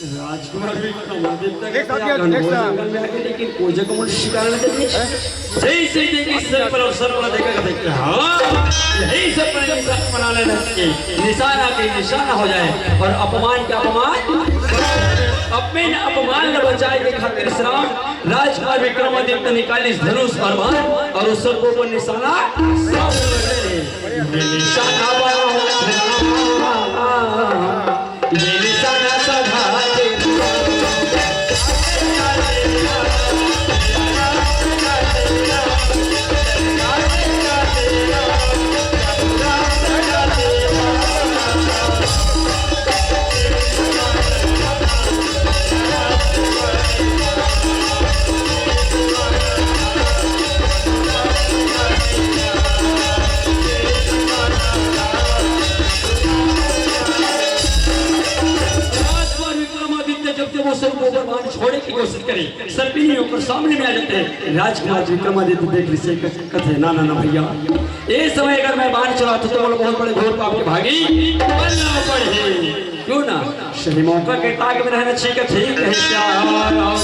राजकुमार भी कमाल देता है, एक साथ यार, एक साथ। जंगल में आके, लेकिन कोई जगह मुझे शिकार नहीं देती। जैसे ही देखी सर पर और सर पर देखा, देखा, हाँ, यही सब पर निशाना बना लेना चाहिए। निशाना के निशाना हो जाए और अपमान के अपमान, अपने अपमान न बचाए के खातिर सिया राम राजकुमार विक्रमादित्य निकालिस धनुष और बाण और उस सर के ऊपर निशाना सब लगे। ये निशाना बड़ा, ये निशाना सधा के। राजकुमार विक्रमादित्य जब जब वो सर के ऊपर बाण छोड़े की कोशिश करे, सर्पिनी ओकर सामने में आ जाते हैं। राजकुमार विक्रमादित्य देख लिस, कथे, "ना, ना, ना भैया, ए समय अगर मैं बाण चलाता तो मोला बहुत बड़े घोर पाप के भागी बनना पड़ही।" क्यों ना? सही मौका के ताक में रहना चाहिए, कथे कहे सिया राम।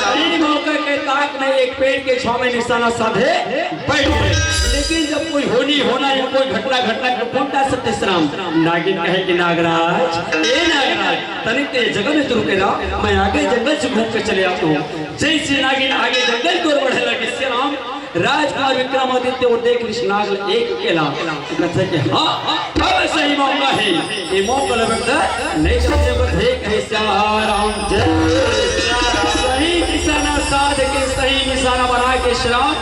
सही मौका के ताक में एक पेड़ के छांव में निशाना साधे बैठ गए। लेकिन जब कोई होनी होना या कोई घटना घटना को कौन टाल सकते सिया राम? नागिन कहे कि नागराज, ए नागराज, तनिक ए जगह में तो रुके रहा, मैं आगे जंगल से घूम के चले आता हूँ। जैसे नागिन आगे जंगल की ओर बढ़े लगे सिया राम, राजकुमार विक्रमादित्य वो देख लिस नाग ल एक अकेला, तो कथे कि हाँ, अब सही मौका है, ये मौका ल बेटा नहीं समझे, बस हे कहे सिया राम जय। सही निशाना साध के, सही निशाना बना के सिया राम,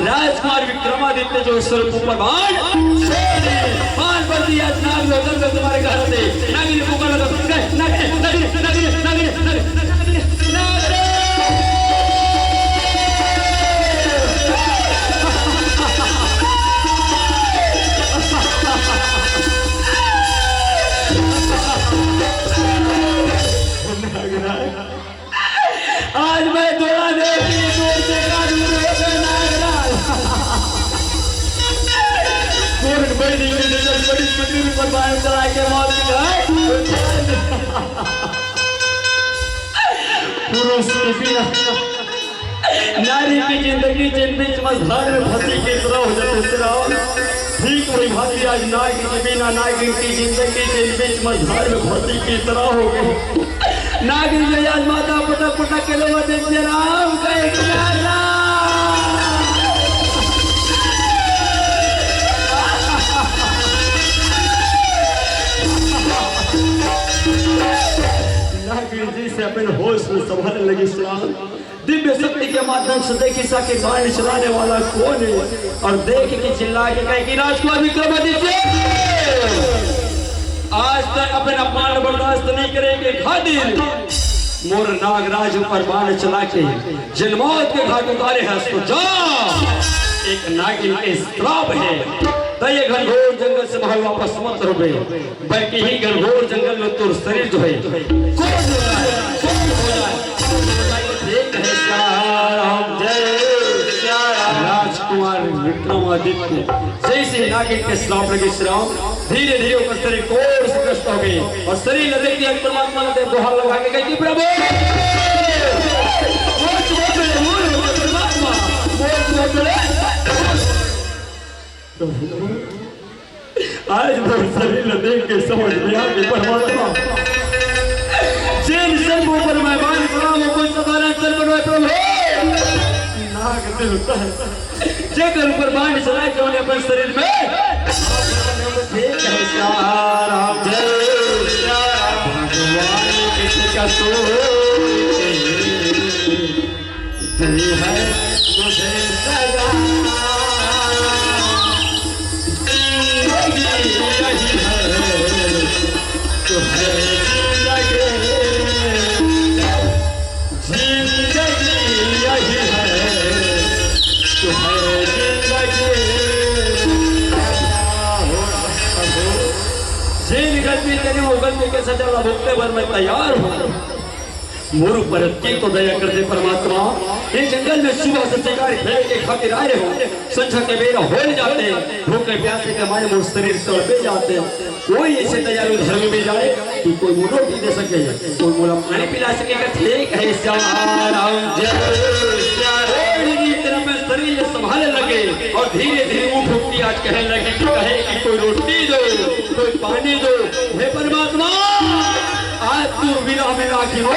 राजकुमार विक्रमादित्य जो सर के ऊपर बाण छोड़ दे, बाण पर दिया नाग लोगन को तुम्हारे घर से, नागिन को लगा, नागिन, नागिन, नागिन, नागिन, नागिन। आज मैं थोड़ा देर के लिए जोर से कानून होगा नागराज। कौन बड़ी, बड़ी, बड़ी, बड़ी, बड़ी, बड़ी, बड़ी, बड़ी, बड़ी, बड़ी, बड़ी, बड़ी, बड़ी, बड़ी, बड़ी, पुरुष के बिना, नारी की जिंदगी जिन बीच मझधार में फंसी की तरह हो जाते सिया राम। ठीक वही भांति आज नारी के बिना नागिन की जिंदगी जिन बीच मझधार में फंसी की तरह हो गई। नागिन जो आज माथा पटक पटक के लोगों से सिया राम कहे, सिया राम। अपन होश में संभाले लगिस राम। दिव्य शक्ति के माध्यम से देखिस कि बाण चलाने वाला कौन है, और देख के चिल्ला के कहे कि राजकुमार विक्रमादित्य, आज तक अपन अपमान बर्दाश्त नहीं करे के खातिर मोर नागराज ऊपर बाण चला के जिन मौत के घाट उतारे हस, तो जा, एक नागिन के श्राप है, त ये घनघोर जंगल से महल वापस मत लौटे, बल्कि ही घनघोर जंगल में तोर शरीर जो है, कोड़ हो जाए, कोड़ हो जाए। जय सिया राम, जय सिया राम। राजकुमार विक्रमादित्य जैसे नागिन के श्राप लगे श्राम, धीरे धीरे ओकर शरीर कोढ़ से ग्रस्त हो गए और शरीर ल देख के परमात्मा ने दोहा लगा के कहे कि प्रभु, मोर तो बड़े, मोर तो बड़े, परमात्मा, मोर तो बड़े। प्रभु, आज मोर शरीर ल देख के समझ में आ गए परमात्मा, जेन सर्प ऊपर मैं बाण चलाऊं, कोई साधारण सर्प नोहे प्रभु, नाग देवता है। जेकर ऊपर बाण चलाए, जौन अपन शरीर में ठीक है, सिया राम, जय सिया राम। भगवान किसका सोच दी है मुझे सजा। जिंदगी यही है, तो है जिंदगी। जिंदगी यही है, तो है जिंदगी। जेन गलती करे, वो गलती के सजा ला भुगते बर मैं तैयार हूँ। मोर ऊपर अतकी तो दया कर दे परमात्मा। ये जंगल में सुबह से शिकारी भेड़ के खातिर आए हो, संझा के बेरा हो जाते, भूखे प्यासे के मारे मोर शरीर तड़पे जाते। कोई ऐसे दयालु धर्म में जाए कि कोई मोला रोटी दे सके, कोई मोला पानी पिला सके, का ठीक है सिया राम, जय सिया राम। थोड़ी देर में शरीर संभाले लगे और धीरे धीरे उठ उठ के आज कहने लगे कि कहे कि कोई रोटी दो, कोई पानी दो, हे परमात्मा, आज तू विरह में राखी हो।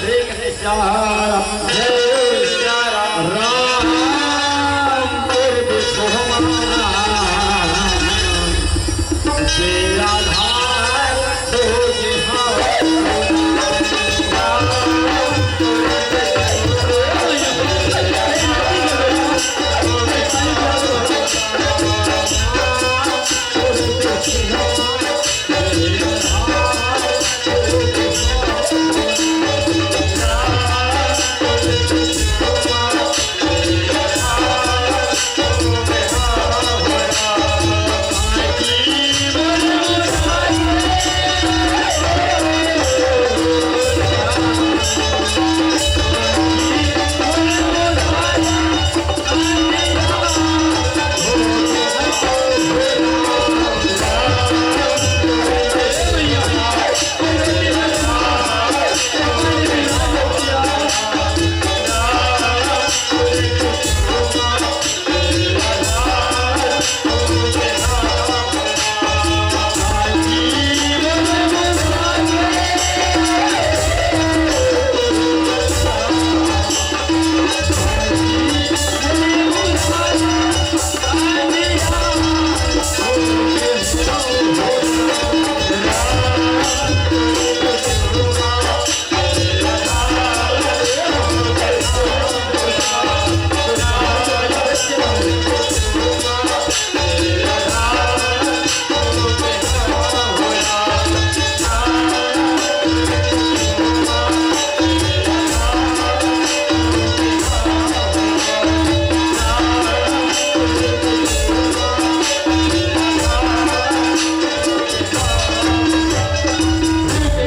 देख रे सिया राम, जय सिया राम। राम तेरे बिछोहना, तेरा धार हो।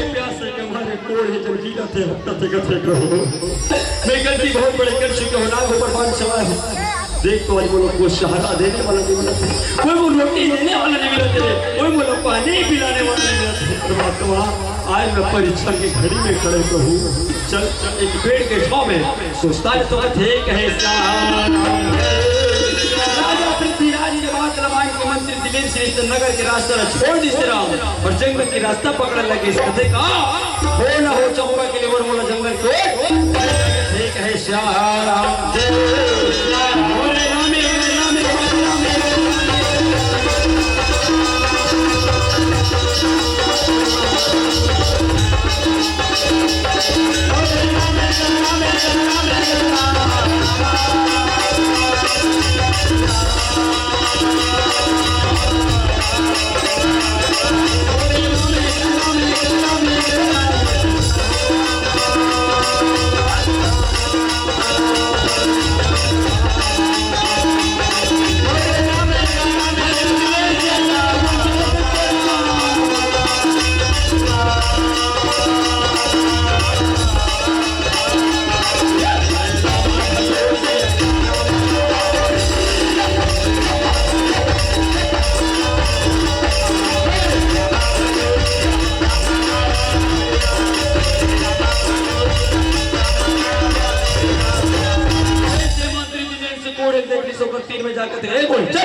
प्यासे के मारे कोड़े जब गिरत हे, हफ्ता से कथे कहो। मैं गलती बहुत बड़ी कर चुका हूँ, ना ऊपर बांध चला है। देख तो आज वो लोग को सहारा देने वाला नहीं मिला था, कोई वो रोटी देने वाला नहीं मिला था, कोई वो लोग पानी पिलाने वाला नहीं मिला था। परमात्मा, आज मैं परीक्षा की घड़ी में खड़े तो हूँ। चल, चल, एक पेड़ के छाँव में सोचता है तो ठीक है। राजा पृथ्वीराज के बाद रामायण के मंत्री त्रिवेंद्र सिंह नगर के रास्ता ला छोड़ दिस राम और जंगल के रास्ता पकड़े लगिस। कथे का हो ना हो चंपा के लिए वर मोला जंगल को ठीक है। श्याम जय श्याम। हरे रामे, हरे रामे, हरे रामे।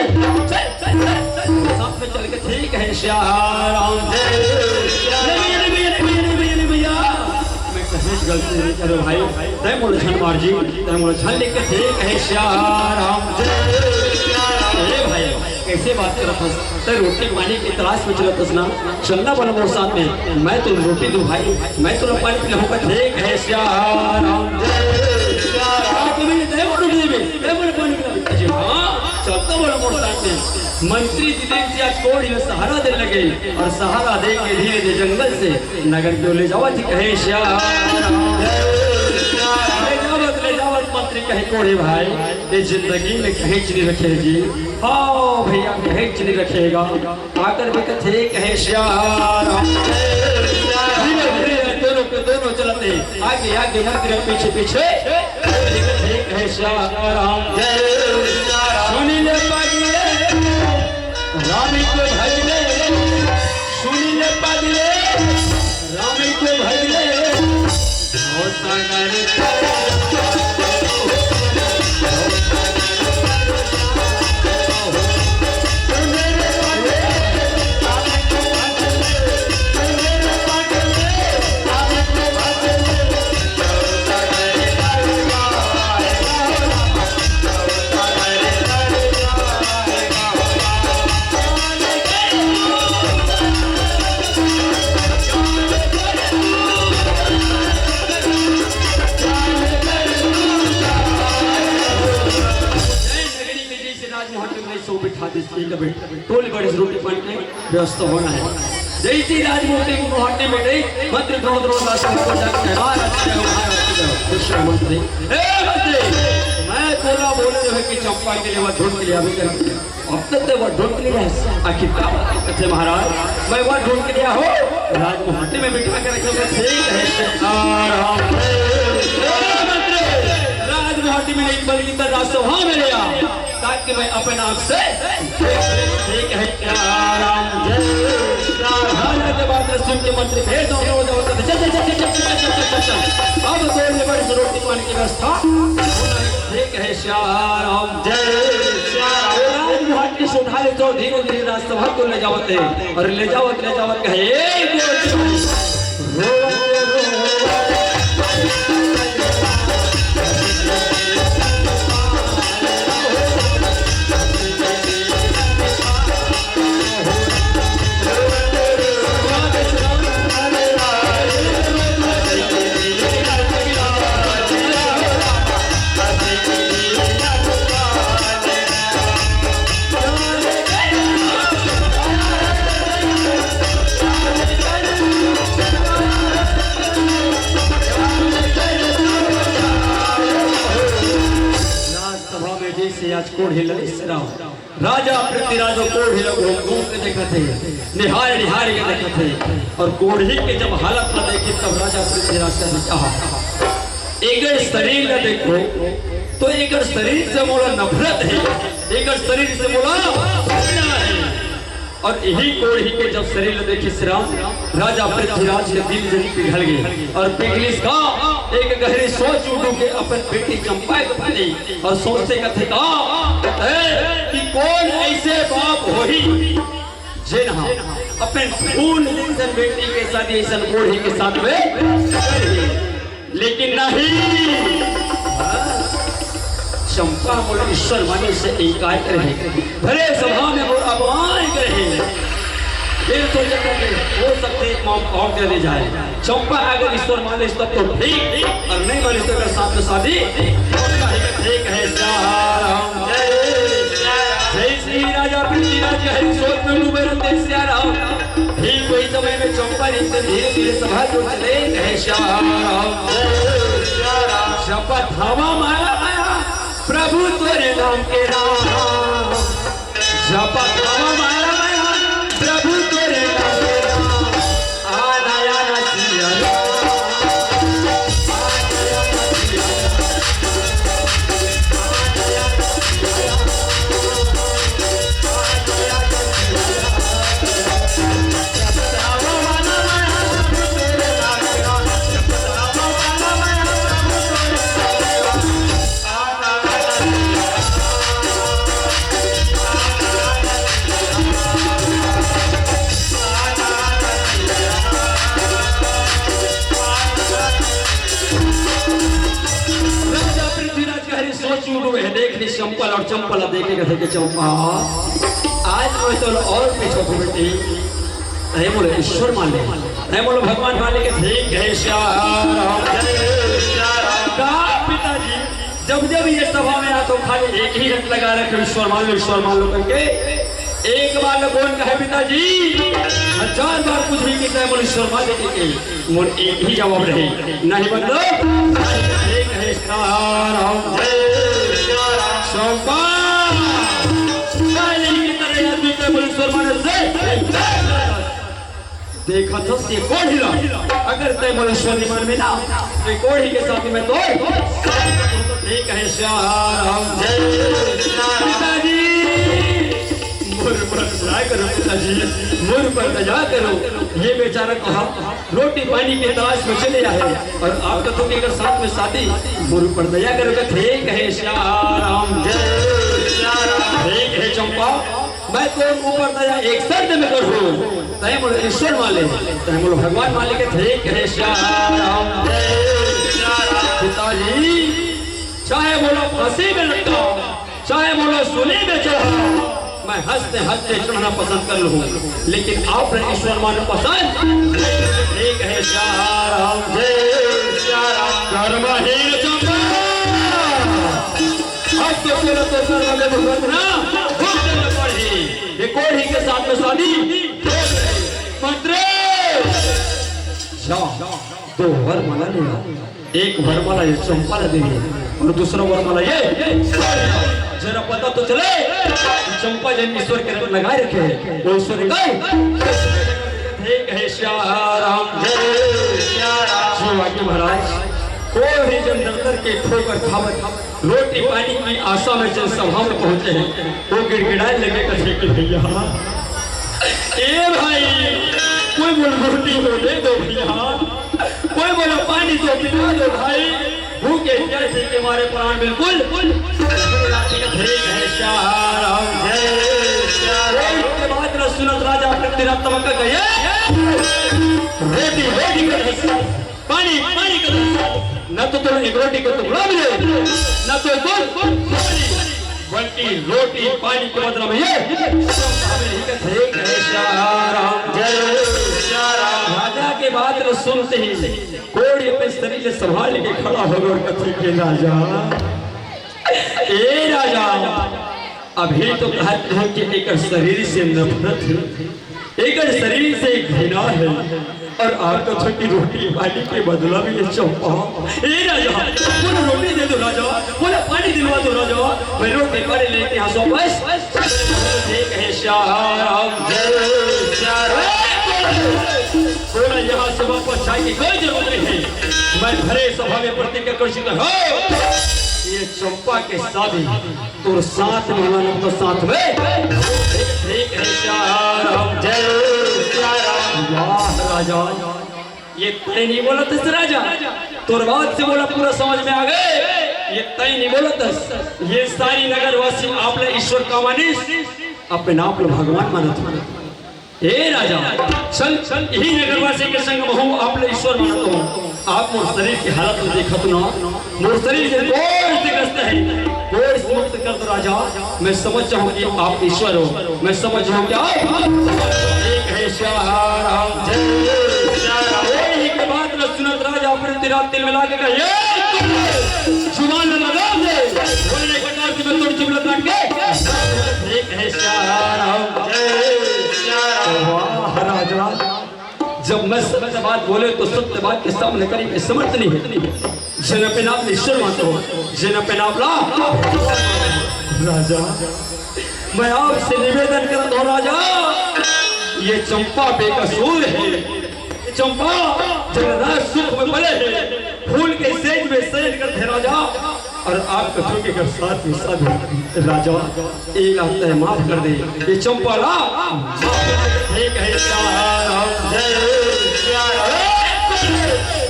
चल, चल, चल, चल, साथ में चल के, ठीक है, श्याम। नहीं भैया, नहीं भैया, नहीं भैया, नहीं भैया, नहीं भैया। मैं कहीं गलती नहीं करो भाई। तय मोला झन मार जी, तय मोला झन लेके, ठीक है, श्याम। ए भाई, कैसे बात करत हस? तय रोटी पानी के तलाश में चलत हस ना, चलना बोला मोर साथ में, मैं तो रोटी दूं भाई, मैं तो पानी पिलाऊंगा, ठीक है, श्याम। आप भी नहीं, तय मोला रोटी देबे, तय मोला पानी पिलाबे। जी हाँ, चलता बोला मोर साथ में। मंत्री जितेंद्र सिंह आज कोढ़ी ला सहारा दे लगे और सहारा दे के धीरे धीरे जंगल से नगर के ले जावत हे, कहे श्याम। ले जावत, ले जावत मंत्री कहे कोढ़ी भाई, ये जिंदगी में कहीं नहीं रखे जी। हाँ भैया, कहीं नहीं रखेगा। आकर भी कथे कहे श्याम। धीरे धीरे दोनों के दोनों चलते, आगे आगे मंत्री पीछे पीछे। कहे श्याम। सुनी ले पागले, राम को भजले, सुनी ले पागले, राम को भजले। ओ सागर जैसे राजमहल में सौ बिठा दे, ठीक है बेटा, टोली बड़े से रोटी पानी के व्यवस्था होना है। जैसे ही राजमहल के मोहल्ले में गई, मंत्री दोनों दोनों रास्ते में जाके, "महाराज की जय हो, महाराज की जय हो।" दूसरा मंत्री, "ए मंत्री, मैं तोला बोले रहे कि चंपा के लिए वह ढूंढ के लिए अभी कर, अब तक तो वह ढूंढ के लिए है। आखिर क्या बात है महाराज, मैं वह ढूंढ के लिया हो, राजमहल में बिठा के रखे हो, ठीक है।" आराम। ए मंत्री, राजमहल में नहीं, बल्कि तो राजसभा में ले आ, ताकि मैं अपने आप से ठीक है क्या राम? जय राम। राजा के बात सुन के मंत्री भेज दो, दो, दो, दो, चल, चल, चल। अब दो लेबर से रोटी पानी की व्यवस्था। ठीक है श्याम। जय श्याम। राजघाट के सुधारे तो धीरे धीरे राजसभा को ले जावत है और ले जावत, ले जावत कहे, "ए, दो, दो।" राजसभा में जैसे आज कोढ़ी लड़े राजा पृथ्वीराज कोढ़ी ला घूम घूम के देखत हे, निहार निहार के देखत हे, और कोढ़ी के जब हालत ला देखे तब राजा पृथ्वीराज का कहा, "एकर शरीर ला देखो तो एकर शरीर से मोला नफरत हे, एकर शरीर से मोला घृणा हे।" और यही कोढ़ी के जब शरीर ला देखे श्री राम, राजा पृथ्वीराज के दिल जरी पिघल गे और पिघलिस का एक गहरी सोच उठू के अपन बेटी चंपा के प्रति और सोचथे कथे का, कथे कि कोन ऐसे बाप होही जेन हा अपन खून जैसन बेटी के शादी ऐसन कोढ़ी के साथ में करही। लेकिन नहीं, चंपा मोला ईश्वर माने से इनकार करे हे। भले सभा में मोर अपमान करे हे, फिर तो जब हो सकथे एक मौका और दे जाए। चंपा अगर ईश्वर माने तब तो ठीक, और नहीं माने तो अगर साथ में शादी, ठीक है, श्री राम। जय श्री राजा पृथ्वीराज हरि सोच में डूबे रहते श्री राम। ठीक वही समय में चंपा जी से धीरे धीरे सभा को चले, कहे श्री राम। जब धावा मारा माया प्रभु तोरे नाम के राम, जब धावा मारा माया प्रभु तोरे नाम के राम। आना आना सिया राम। चंपा ला देखे कथे के चंपा, आज मैं तो और पीछे हूँ बेटी। नहीं बोले ईश्वर मान ले, नहीं बोलो भगवान मान ले के ठीक है श्याम। का पिताजी, जब जब ये सभा में आते हो खाली एक ही रट लगा रखे, ईश्वर मान लो, ईश्वर मान लो करके। एक बार लो कौन कहे पिताजी, हजार बार कुछ भी कहता है बोले ईश्वर मान ले के। मोर एक ही जवाब रहे, नहीं मतलब ठीक है श्याम। चंपा, पहले की तरह आदमी का बोले ईश्वर मान से। देखत हस ये कोढ़ी ला, अगर तैं मोला ईश्वर नी मानबे ना, ये कोढ़ी के साथ मैं तो ठीक है श्याम। जय श्याम। पिताजी, मोर पर दया करो पिताजी, मोर पर दया करो। ये बेचारा कहा रोटी पानी के तलाश में चले आए और आप कथो के अगर साथ में शादी, मोर पर दया करो तो ठीक है श्याम। जय श्याम। ठीक है चंपा, मैं तोर ऊपर दया एक शर्त में करूँ, तैं मोला ईश्वर मान ले, तैं मोला भगवान मान ले के ठीक है श्याम। पिताजी, चाहे मोला फांसी में लटकाओ, चाहे मोला सूली में चढ़ाओ, मैं हंसते हंसते चढ़ना पसंद कर लूँ, लेकिन आप ईश्वर मानो पसंद ठीक है श्याम। जय श्याम। कर्महीन चंपा, अब तो तेरा तो सर्व में भगवत ना, भूत में पढ़ी। ये कोढ़ी के साथ में शादी। मंत्री, जा, दो वर माला ले आ। एक वर माला ये चंपा ला देनी और दूसरा वर माला ये। जरा पता तो चले, चंपा जन ईश्वर के रट लगा रखे हैं, वो ईश्वर का। ठीक है श्याम। जय श्याम। जो आगे महाराज, कोई जन दर दर के ठोकर खावत रोटी पानी की आशा में जन सभा में पहुंचे हैं, वो गिड़गिड़ाने लगे कथे कि भैया, ए भाई, कोई मोला रोटी तो दे दो भैया, कोई मोला पानी तो पिला दो भाई, भूखे प्यासे के मारे प्राण बिल्कुल। ठीक है श्याम। जय श्याम। के बात न सुनत राजा पृथ्वीराज तमक कहे, रोटी रोटी कर पानी, पानी का दर्शन। न तो तुम्हें एक रोटी का टुकड़ा मिले, न तो एक बूंद पानी, बल्कि रोटी पानी के बदला में ये। ठीक है श्याम। जय श्याम। राजा के बात को सुनते ही कोढ़ी अपने शरीर से संभाल के खड़ा हो गया और कथे के राजा, ए राजा, अभी तो कहत हंव कि एकर शरीर से नफरत हे, एकर शरीर से घृणा हे, अउ आप कथो कि रोटी पानी के बदला में ये चंपा। ए राजा, मोला रोटी दे दो राजा, मोला पानी दिलवा दो राजा, मैं रोटी पानी लेके यहाँ से वापस। ठीक है श्याम। जय श्याम। तोला यहाँ से वापस जाए के कोई जरूरत नहीं हे, मैं भरे सभा में प्रतिज्ञा कर चुका हूँ, ये चंपा के शादी तोर साथ में होना, ना तो साथ में। ठीक है श्याम। जय श्याम। वाह राजा, ये तैं नहीं बोलत हस राजा, तोर बात से मोला पूरा समझ में आ गे। ये तैं नहीं बोलत हस, ये सारी नगरवासी आप ला ईश्वर का मानिस, अपने आप ला भगवान मानत हे। हे राजा, चल, चल, इही नगरवासी के संग महूं आप ला ईश्वर मानत हंव। आप मोर शरीर के हालत ला देखत हव ना, मोर शरीर जे कोढ़ से ग्रस्त हे, कोढ़ से मुक्त कर दो राजा। मैं समझ जाहूं कि आप ईश्वर हो, मैं समझ जाहूं कि आप एक है श्याम। जय श्याम। कोढ़ी के बात ला सुनत राजा अपने तिरा तिलमिला के कहे, "ए, जुबान लगा दे, बोलने के बाद मैं तोर जुमला काट के।" ठीक है श्याम। जय श्याम। वाह राजा, जब मैं सत्य बात बोले तो सत्य बात के सामने करी के समर्थ नहीं है। जेन अपन आप ला ईश्वर मानत हव, जेन अपन आप ला राजा, मैं आपसे निवेदन करत हंव राजा, ये चंपा बेकसूर हे। चंपा जब राज सुख में पले हे, फूल के सेज में शयन करथे राजा, अउ आप कथो के अगर साथ में साथ राजा, ए ला तैं माफ कर दे, ये चंपा ला। ठीक है श्याम। जय श्याम।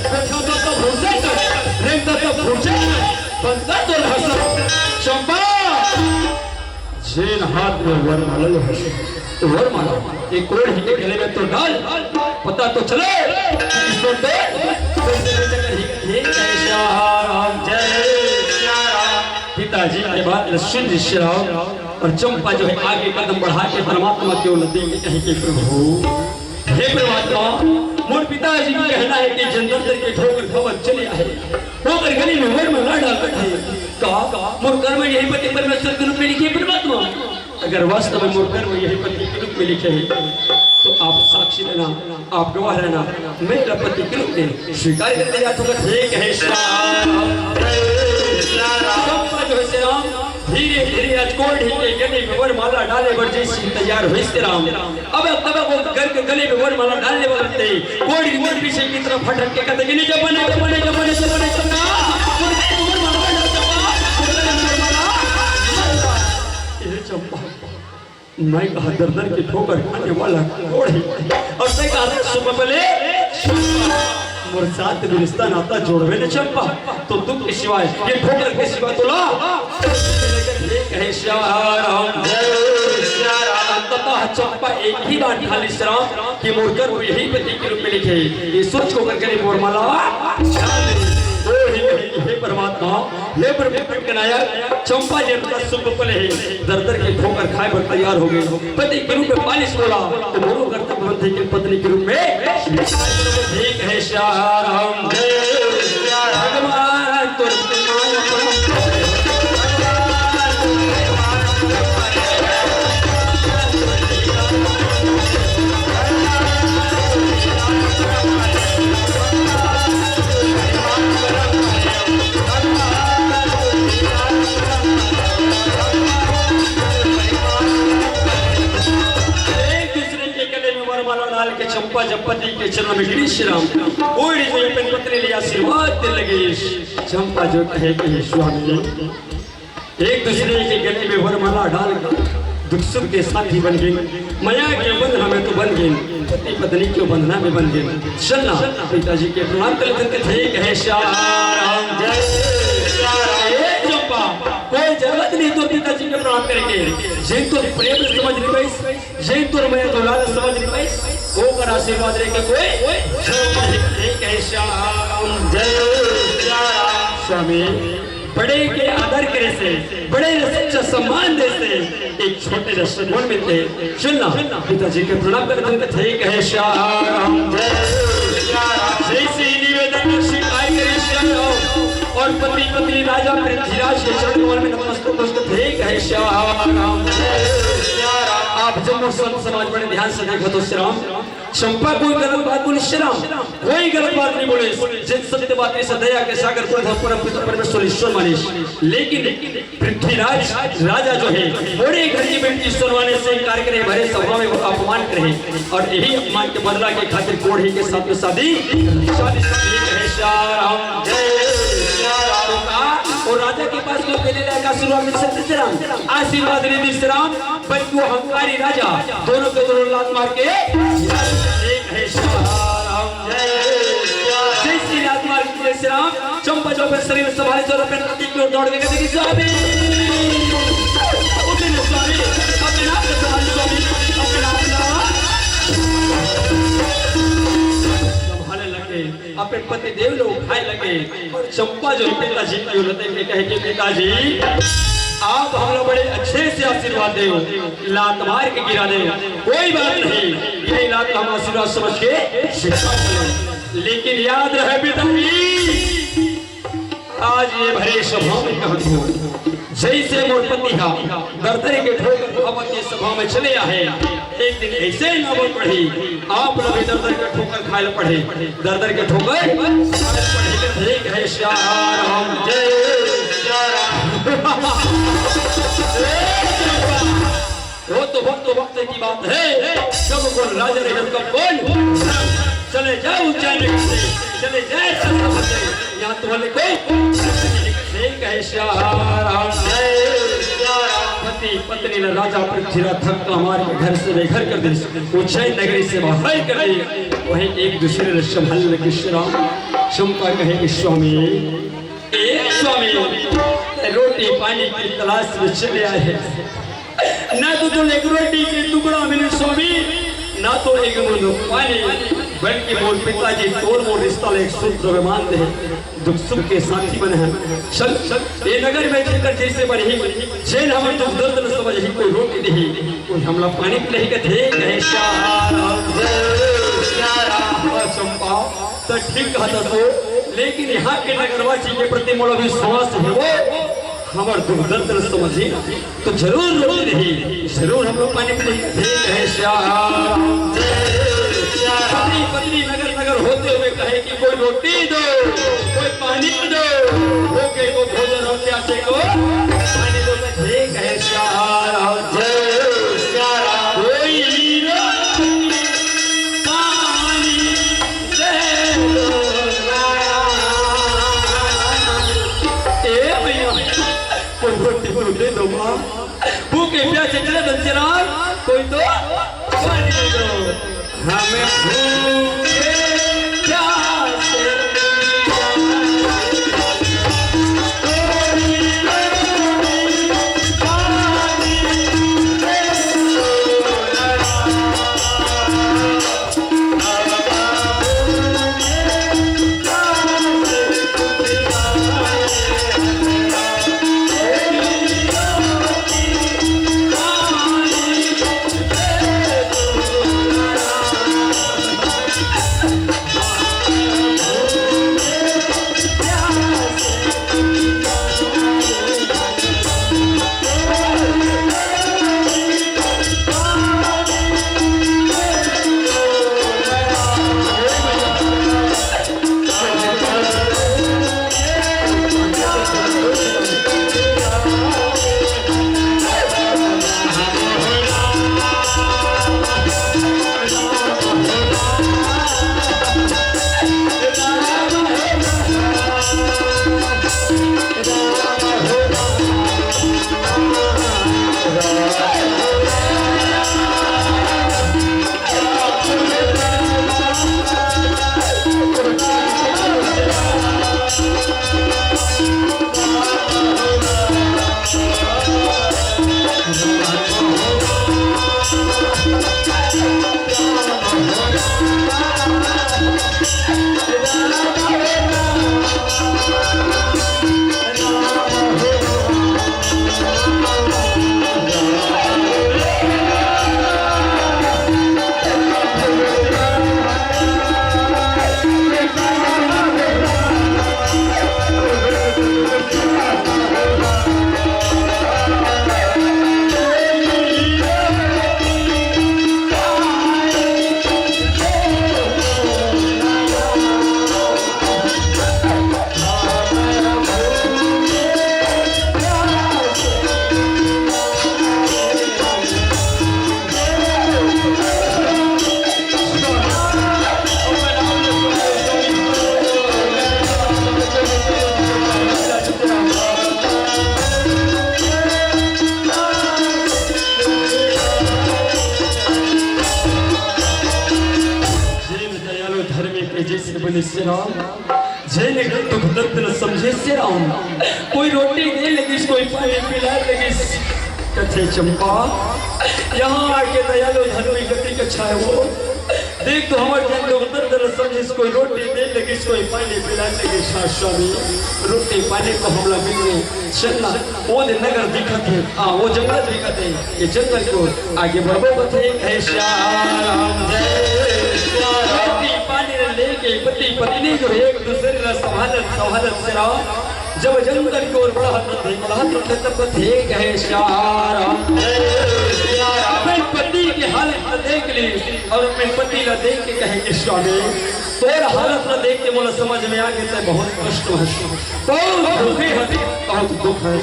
देखा तो, तो भूसे कर, देखा तो भूसे कर, बंद कर तो रहस्य। चंपा, जेन हाथ में वरमाला लो हस, तो वरमाला, एक कोढ़ी के गले में तो डाल, पता तो चले, ईश्वर दे, तो जय श्याम। जय श्याम। पिता जी के बात ल सुन श्री राम और चंपा जो है आगे कदम बढ़ा के परमात्मा के ओर देख के कहे कि प्रभु, हे परमात्मा, मोर पिताजी के कहना है कि जन दरदर के ठोकर खावत चले आए, ओकर गले में वर माला डालत हे। का मोर कर्म यही पति परमेश्वर के रूप में लिखे परमात्मा? अगर वास्तव में मोर कर्म यही पति के रूप में लिखे हे, तो आप साक्षी रहना, आप गवाह रहना, मैं तेला पति के रूप में स्वीकार करके जात हूँ। ठीक है श्री राम। चंपा जो है श्री राम, धीरे धीरे आज कोढ़ी के गले में वरमाला डाले बर जैसे तैयार होइस श्री राम। अब तब वो घर के गले में वरमाला डालने वाला थे, कोढ़ी मन पीछे की तरफ भटक के कहते कि नहीं, जब बने, जब बने, जब बने, जब बने, जब ना, वरमाला डाल, चंपा, वरमाला। हे चंपा, मैं कहा दरदर के ठोकर खाने वाला कोढ़ी, और तैं कहा सुन पहले, मोर साथ में रिश्ता नाता जोड़बे न चंपा, तो दुख के सिवाय, ये ठोकर के सिवाय तोला कहे श्री राम। अंततः चंपा एक ही बात ठानी श्री राम कि मोर कर्म यही पति के रूप में लिखे। ये सोच को करके वरमाला, हे परमात्मा, हे प्रभु के नायक, चंपा जी का सुख पले हे, दरदर के ठोकर खाए बर तैयार हो गए। पति के रूप में पालिस बोला, तो मोरो कर्तव्य बनथे के पत्नी के रूप में। ठीक है श्री राम। भगवान तो एक दूसरे के गले में वरमाला डाल के चंपा जब पति के चरण में गिरी श्री राम, ओड़ी जो अपन पत्नी ले आशीर्वाद दे लगे। चंपा जो कहे कि स्वामी, एक दूसरे के गले में वरमाला डाल के दुख सुख के साथी बन गए, मया के बंधना में तो बन गए, पति पत्नी के बंधना में बन गए। चलना पिताजी के प्रणाम कर लेते थे, कहे श्री राम। जय श्री राम। हे चंपा, कोई जरूरत नहीं तो पिताजी के प्रणाम करेंगे, जिन तो प्रेम से समझ नहीं पाइस, जिन तो मैं दुलार समझ नहीं पाइस, ओकर आशीर्वाद लेके कोई जरूरत नहीं। कहे श्री राम। जय श्री राम। स्वामी, बड़े के आदर करे से, बड़े ल सच्चा सम्मान दे से, एक छोटे से सुकून मिलते। सुन ना, पिताजी के प्रणाम करते हैं, ठीक है श्री राम। जैसे ही निवेदन स्वीकार करे श्री राम, और पति पत्नी राजा पृथ्वीराज के चरण कमल में नतमस्तक हो, ठीक है श्री राम। आप जब संत समाज बड़े ध्यान से देखो तो श्री राम, चंपा कोई गलत बात बोली श्री राम, कोई गलत बात नहीं बोले। जिन सत्य बात से दया के सागर को था परम पिता परमेश्वर ईश्वर मानिस, लेकिन पृथ्वीराज राजा जो है, बड़े घर की बेटी सुनवाने से इनकार करे, भरे सभा में वो अपमान करे, और यही अपमान के बदला के खातिर कोढ़ी के साथ में शादी, शादी, शादी करे। श्री राम। जय श्री राम। तो कहा, और राजा के पास कोई देने लायक आशीर्वाद मिल सकते श्री राम? आशीर्वाद नहीं दी श्री राम, बल्कि वो हंकारी राजा दोनों के दोनों लात मार के एक है श्री राम। जय श्री राम। जय श्री लात मार के श्री राम, चंपा जो अपने शरीर में संभाले, जो अपने पति की ओर दौड़ के कहते कि स्वामी, उठे ना स्वामी, अपने आप को संभाले स्वामी, अपने आप को संभाले लगे। अपन पति देव लोग खाए लगे और चंपा जो पिताजी की ओर देख के कहे कि पिताजी, आप हमला बड़े अच्छे से आशीर्वाद देव, लात मार के गिरा देव, कोई बात नहीं, यही लात हम आशीर्वाद समझ के स्वीकार करें। लेकिन याद रहे पिताजी, आज ये भरे सभा में कहत हो, जैसे मोर पति हा दरदर के ठोकर खावत ये सभा में चले आहे, एक दिन ऐसे नौबत पड़ी, आप लोग भी दरदर के ठोकर खाए ला पड़े, दरदर के ठोकर खाए ला पड़े। ठीक है श्री राम। जय श्री राम। वो तो वक्त, वक्त की बात है, जब कौन राजा रहे, जब कब कौन। चले जाए उज्जैन नगरी से, चले जाए छत्रपति, यहाँ तुम्हारे कोई नहीं। कहे श्री राम। जय श्री राम। पति पत्नी ने राजा पृथ्वीराज धक्का मार के घर से बेघर कर दे, उज्जैन नगरी से बाहर कर दे। वहीं एक दूसरे ने संभाल लगे श्री राम। चंपा कहे कि स्वामी, ए स्वामी, रोटी पानी की तलाश में चले आए हैं। ना तो तुम एक रोटी के टुकड़ा मिले स्वामी, ना तो एक बूंद पानी, बल्कि मोर पिताजी तोर मोर रिश्ता ले एक सूत्र में मान दे। दुख सुख के साथी बने हैं। चल, चल, ये नगर में जेकर जैसे बनी, जेन हमर दुख दर्द न समझही, कोई रोटी नहीं, कोई हमला पानी नहीं कथे, कहे श्याम। ओ चंपा, त ठीक कहत हस, लेकिन यहाँ के नगरवासी के प्रति मोला विश्वास हे वो, हमर दुख दर्द न समझही, तो जरूर रोटी नहीं, जरूर हमला पानी पिलाही। ठीक है श्याम। पत्नी, पत्नी नगर नगर होते हुए कहे कि कोई रोटी दो, कोई पानी दो, भूखे को भोजन और प्यासे को पानी दो। ठीक है श्याम। कोई रोटी, पानी दे दो। ए भैया, कोई रोटी तो दे दो माँ। भूखे प्यासे चले दंतेराव, कोई तो पानी दे दो। हमें भूखे प्यासे जेन दयालु धर्मी के जैसे बने श्याम, जेन दुख दर्द न समझे श्याम। कोई रोटी दे लगिस, कोई पानी पिला लगिस। कथे चंपा, यहाँ आके दयालु धर्मी गति कछा हे वो। देख तो हमर जेन दुख दर्द न समझिस, कोई रोटी दे लगिस, कोई पानी पिला लगिस। हाँ स्वामी, रोटी पानी तो हमला मिल गे। चल ना, वो दे नगर दिखत हे, हाँ, वो जंगल दिखत हे, ये जंगल के ओर आगे बढ़बो कथे, हे श्याम। जय श्याम। रोटी पानी ल लेके पति पत्नी जो एक दूसरे ला संभालत, संभालत श्याम, जब जंगल के ओर बढ़त रथे, बढ़त रथे, तब कथे, हे श्याम। जय श्याम। अपने पति के हालत ल देख ली और अपने पति ला देख के कहे कि स्वामी, तोर हालत ल देख के मोला समझ में आ गे, तैं बहुत कष्ट में हस, बहुत दुखी हस, बहुत दुख हे।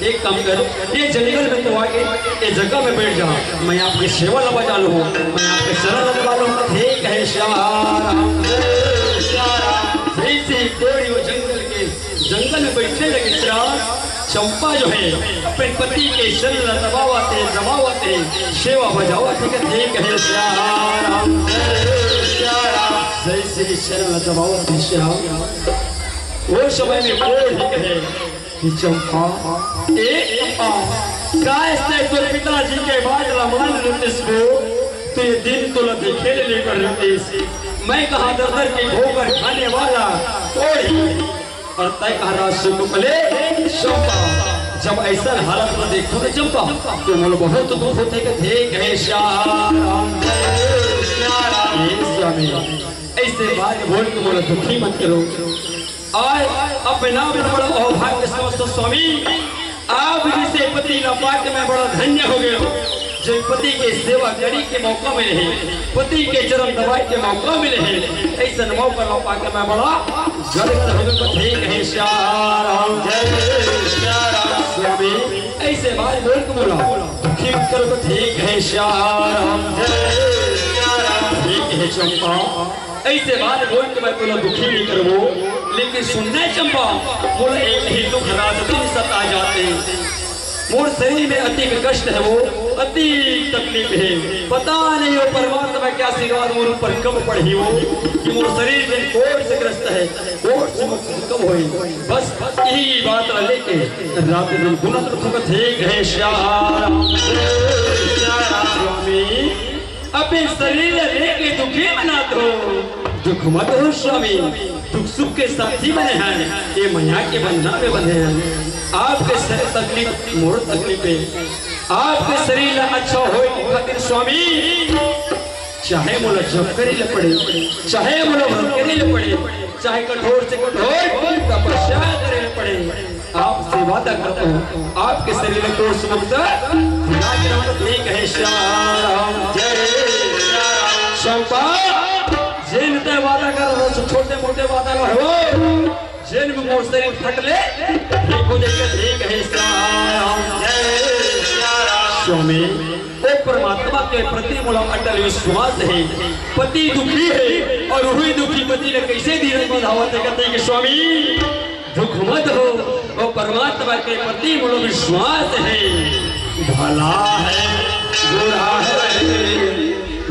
एक काम कर, ये जंगल में तो आगे, ये जगह में बैठ जा, मैं आपके सेवा ला बजा लूँ, मैं आपके चरण ला दबा लूँ। ठीक है श्याम। जैसे ही कोई वो जंगल के, जंगल में बैठने लगे श्याम, चंपा जो है अपने पति के चरण ला दबावत हे, दबावत हे, सेवा बजावत हे, ठीक है श्याम। जैसे ही चरण ला दबावत हे श्याम, वो समय में कोढ़ ही कहे कि चंपा, ए चंपा, काय से तोर पिताजी के बात ला मान लेतिस वो? ये दिन तोला देखे ले लेकर रहिस। मैं कहाँ दर दर के ठोकर खाने वाला कोढ़ी, और तैं कहाँ राजसूय को पले चंपा। जब अइसन हालत में देखथों ना चंपा, तो मोला बहुत दुख होथे। कथे, "हे श्याम, हे श्याम।" हे स्वामी, अइसे बात बोल के मोला दुखी मत करो। आय, अपने आप में बड़ा अभाग्य समझथों स्वामी। आप जइसे पति ला पाके मैं बड़ा धन्य हो गयो। जेन पति के सेवा करे के मौका मिले हे, पति के चरण दबाए के मौका मिले हे, अइसन मौका ला पाके मैं बड़ा गदगद हो गयो। कथे, "हे श्याम, हे श्याम।" स्वामी, अइसे बात बोल के मोला दुखी मत करो। कथे, "हे श्याम, हे श्याम।" ठीक हे चंपा, अइसे बात बोल के मैं तोला दुखी नहीं करवों, लेकिन सुन ना चंपा, मोला एक ही दुख रात दिन सता जाथे। मोर शरीर में अति कष्ट हे वो, अति तकलीफ हे। पता नहीं वो परमात्मा के आशीर्वाद मोर ऊपर कब पड़ही वो, कि मोर शरीर में कोढ़ से ग्रस्त हे, कोढ़ से मुक्त कब होही। बस, बस यही बात ला लेके रात दिन गुनत रथों। कथे, "हे श्याम, हे श्याम।" स्वामी, अपन शरीर ला लेके दुखी मत हो, दुख मत हो स्वामी, दुख सुख के साथी बने हन, ये मया के बंधना में बंधे हन। आपके शरीर तकलीफ मोर तकलीफ हे, आपके शरीर ला अच्छा होए के खातिर स्वामी, चाहे मोला जप करे ले पड़े, चाहे मोला व्रत करे ले पड़े, चाहे कठोर से कठोर तपस्या करे ले पड़े, आपसे वादा करता हूँ, आपके शरीर में कोढ़ से मुक्त दिला के रहूंगा। कथे, "हे श्याम, हे श्याम।" चंपा, जेन तैं वादा करे हस, छोटे मोटे वादा ला हो, जेन में मोर शरीर फट ले, ठीक हो जाए। कथे, "हे श्याम, हे श्याम।" स्वामी, ओ परमात्मा के प्रति मोला अटल विश्वास हे। पति दुखी हे और वही दुखी पति ला कइसे धीरज बंधावत हे। कथे, "हे स्वामी, दुख मत हो, ओ परमात्मा के प्रति मोला विश्वास हे। भला हे, बुरा हे,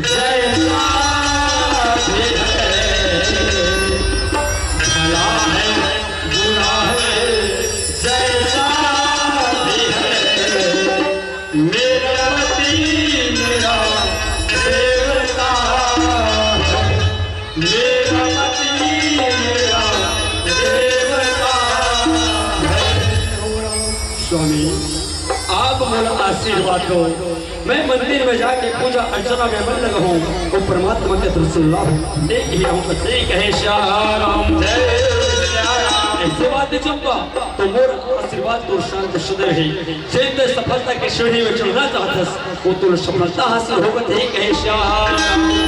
जैसा भी हे। भला हे, बुरा हे, जैसा भी हे। मेरा पति मेरा देवता हे। मेरा पति मेरा देवता हे।" स्वामी, आप मोला आशीर्वाद दो, मैं मंदिर में जाके पूजा अर्चना में मन लगाहूँ, वो परमात्मा के दर्शन लाभ। एक ही हम प्रतीक है श्याम। जय श्याम। अइसे बात हे चंपा, तो मोर आशीर्वाद तोर संग सदैव हे। जेन तैं सफलता के सीढ़ी में चढ़ना चाहत हस, वो तोला सफलता हासिल होवत हे। कहे श्याम।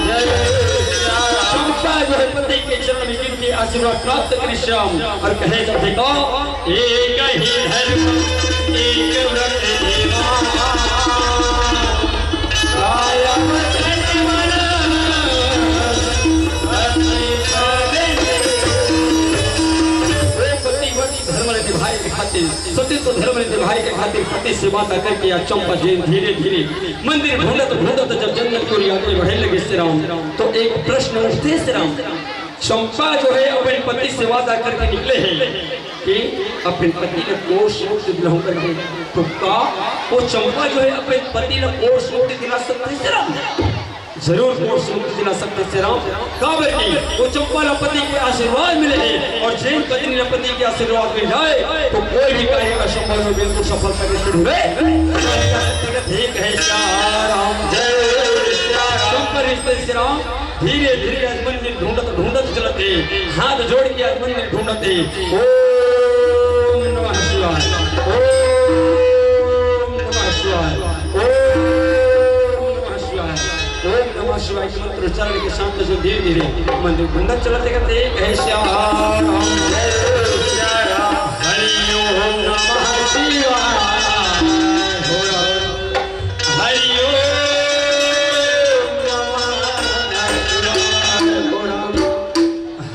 जय श्याम। चंपा जो हे पति के चरण में गिर के आशीर्वाद प्राप्त करे श्याम, और कहे जब देखो, एक ही धर्म, एक व्रत, एक आहार। कायम कटमन अति पावन। हे पति, पति धर्म निभाए के खातिर, सती तो धर्म निभाए के खातिर पति सेवा करके आज चंपा जैन धीरे धीरे मंदिर ढूंढत ढूंढत जब जंगल की ओर आगे बढ़े लगे श्री राम, तो एक प्रश्न उठथे श्री राम। चंपा जो हे अपन पति सेवा करके निकले हे कि अपन पति ला कोढ़ से मुक्त दिलाहूं करके, तो का वो चंपा जो हे अपन पति ला कोढ़ से मुक्त दिला सकथे श्री राम? जरूर कोढ़ से मुक्त दिला सकथे श्री राम। काबर कि वो चंपा ला पति के आशीर्वाद मिले हे, और जैन पत्नी ला पति के आशीर्वाद मिल जाए तो कोई भी कार्य असंभव में बिल्कुल सफलता के सीढ़ी में। ठीक है श्याम। जय श्याम। चंपा रिश्ते श्री राम धीरे धीरे आज मंदिर ढूंढत ढूंढत चलत हे, हाथ जोड़ के आज मंदिर ढूंढत हे। ओम नमः शिवाय, ओम नमः शिवाय, ओम नमः शिवाय, ओम नमः शिवाय के मंत्र उच्चारण के साथ जो धीरे धीरे मंदिर ढूंढत चलत हे। कहे श्याम। जय श्याम। हरि ओम नमः शिवाय। हरि ओम नमः शिवाय।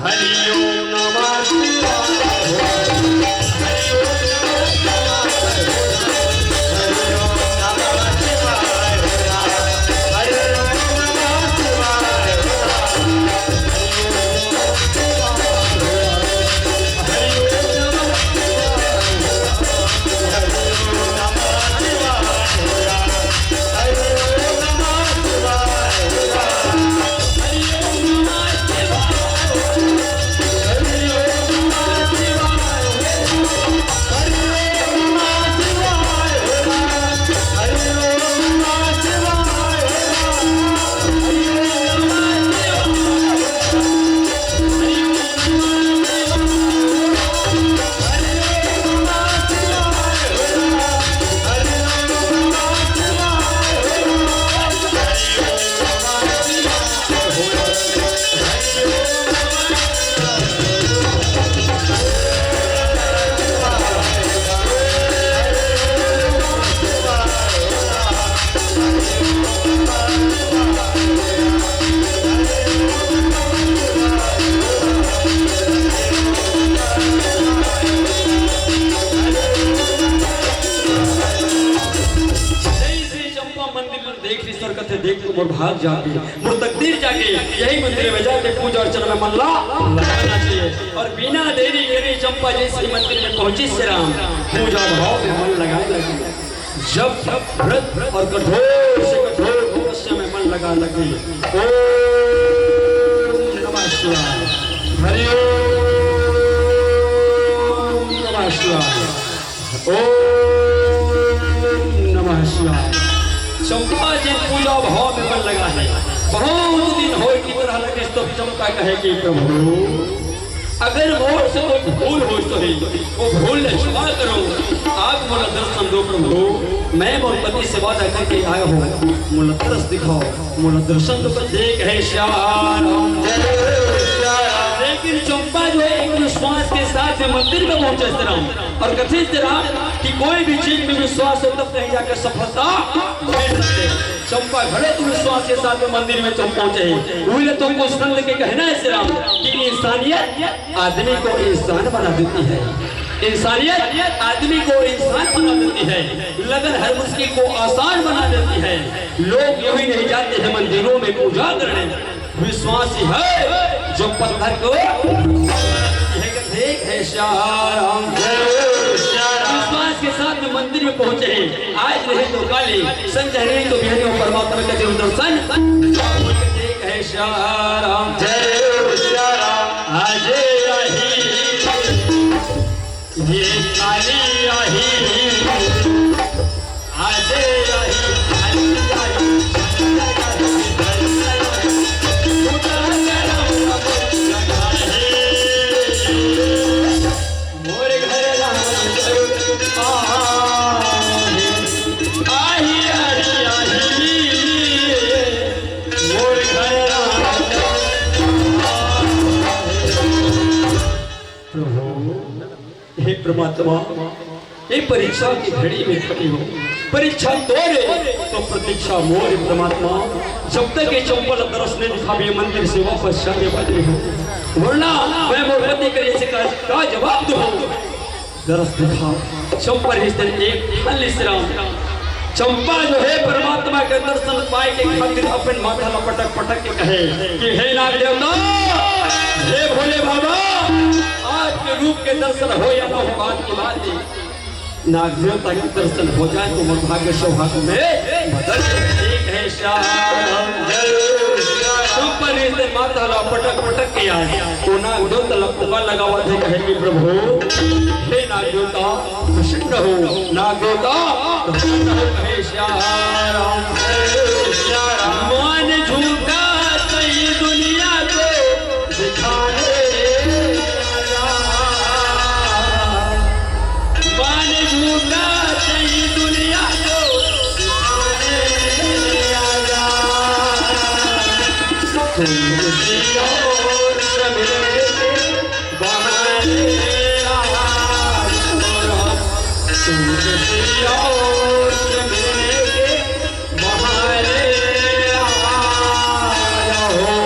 हरि ओम नमः शिवाय। हरि ओम नमः शिवाय। हरि ओम नमः शिवाय। हरि ओम नमः शिवाय। मोर भाग जागे, मोर तकदीर जागे, यही मंदिर में जाके पूजा अर्चना में मन ला लगाना चाहिए। और बिना देरी करे चंपा जैसे ही मंदिर में पहुंची श्री राम, पूजा भाव में मन लगाने लगी। जब व्रत और कठोर से कठोर तपस्या में मन लगा लगी। ओम नमः शिवाय। हरि ओम नमः शिवाय। ओम नमः शिवाय। चंपा जी पूजा भाव में मन लगा है। बहुत दिन होय की तरह लगे, तो चंपा कहे कि प्रभु, अगर मोर से कोई भूल होय तो ही, वो भूल ला क्षमा करो। आप मोला दर्शन दो प्रभु, मैं मोर पति से वादा करके आया हूँ, मोला तरस दिखाओ। मोला दर्शन तो कर दे, कहे श्याम। लेकिन चंपा जो है एक विश्वास के साथ में मंदिर में पहुंचे श्री राम, और कथे श्री राम कि कोई भी चीज में विश्वास हो तब कहीं जाकर सफलता मिल सकते हैं। चंपा घड़े तो विश्वास के साथ में मंदिर में तुम पहुंचे हैं, वही तो कुछ संत के कहना है श्री राम कि इंसानियत आदमी को इंसान बना देती है, इंसानियत आदमी को इंसान बना देती है, लगन हर मुश्किल को आसान बना देती है। लोग यूं ही नहीं जाते हैं मंदिरों में पूजा करने, विश्वास ही है जो पत्थर को। विश्वास के साथ में मंदिर में पहुंचे हैं, आज नहीं तो काली, संजय नहीं तो बिहारी, वो परमात्मा का जरूर दर्शन। जय श्याम। जय श्याम। आज आही, ये काली आही, आज आही, काली आही। मोर घर राम आही, आही, आही, आही। मोर घर राम। प्रभु, हे परमात्मा, ये परीक्षा की घड़ी में खड़ी हो, परीक्षा तोरे तो प्रतीक्षा मोर, परमात्मा। जब तक ये चंपा ला दरस नहीं दिखावे, मंदिर से वापस जाने वाली हो, वरना मैं मोर पति करे से का, का जवाब दूं? दरस दिखा। चंपा रिश्ते एक फल श्री राम। चंपा जो है परमात्मा के दर्शन पाए के खातिर अपन माथा ला पटक पटक के कहे कि हे नाग देवता, हे भोले बाबा, आपके रूप के दर्शन हो या ना हो, बात की बात है। नाग देवता के दर्शन हो जाए तो मोर भाग्य सौभाग्य में बदल जाए। श्याम। ऊपर इस दिन माता ला पटक पटक के आए, तो नाग देवता ला पुकार लगावा थे, कहे कि प्रभु, हे नाग देवता, प्रसन्न हो, नाग देवता, प्रसन्न हो, कहे श्याम। मान झूठा सही दुनिया को दिखाने आया। मान झूठा सही दुनिया को दिखाने आया। तुम किसी और से मिलने के बहाने आया हो। तुम किसी और से मिलने के बहाने आया हो।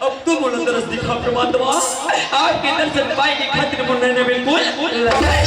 अब तो मोला दरस दिखा परमात्मा, आपके दर्शन पाए के खातिर मोर नैना बिल्कुल लजाए।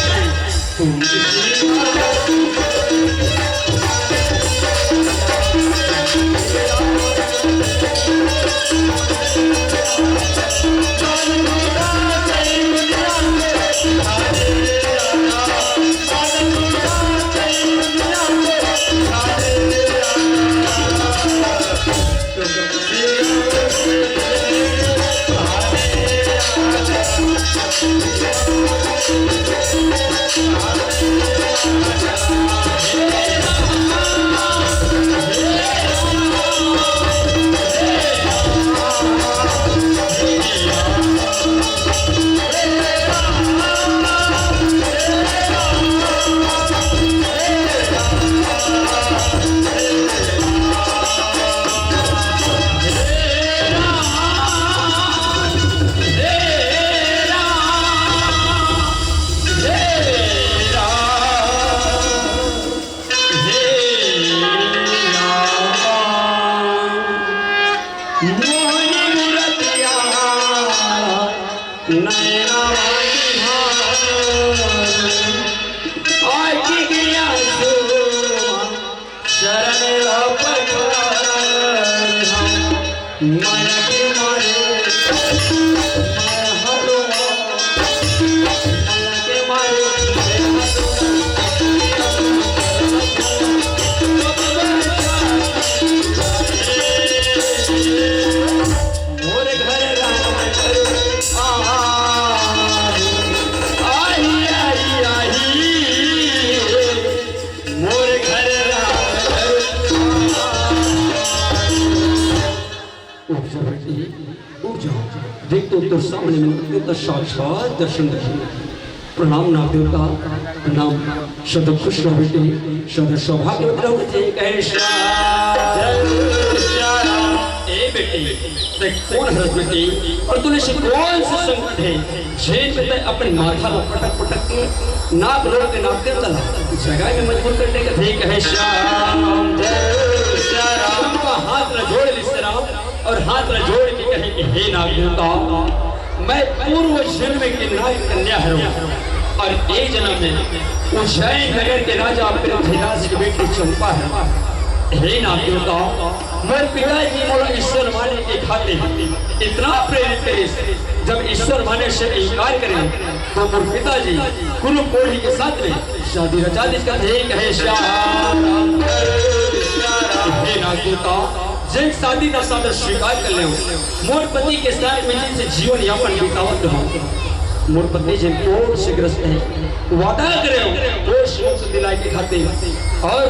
नैना वाली हार, आँखी के आंसू, शरण ला पखार। माया के मारे, माया हलवा, माया के मारे, मोर घर राम घर, आ, आही, आही, आही, मोर घर राम घर, आ। उठ जा बेटी, उठ जा। देख तो तोर सामने में तो साक्षात दर्शन दे। प्रणाम नाग देवता, प्रणाम। सदा खुश रहो बेटी, सदा सौभाग्यवती रहो, ठीक है श्याम। ए बेटी, तैं कोन हरस बेटी, और तोला से कौन सा संकट है, जेन में तैं अपन माथा ला पटक पटक के नाग लोग के नाग देवता ला जगाए में मजबूर करने का, ठीक है श्याम। चंपा हाथ ला जोड़ लिस राम, और हाथ ला जोड़ के कहे कि हे नाग देवता, मैं पूर्व जन्म के नाग कन्या हरंव और ए जन्म में उज्जैन नगर के राजा पृथ्वीराज के बेटी चंपा हरंव। हे नाग देवता, मोर पिताजी मोला ईश्वर माने के खातिर इतना प्रेरित करिस, जब ईश्वर माने से इनकार करे तो मोर पिताजी कुरु कोढ़ी के साथ में शादी रचा दिस। कथे कहे श्याम। हे नाग देवता, जेन शादी ला सादर स्वीकार कर लेव, मोर पति के साथ में जिनसे जीवन यापन बितावत रहंव, मोर पति जेन कोढ़ से ग्रस्त हे, वादा करेव कोढ़ से मुक्ति दिलाए के खातिर, और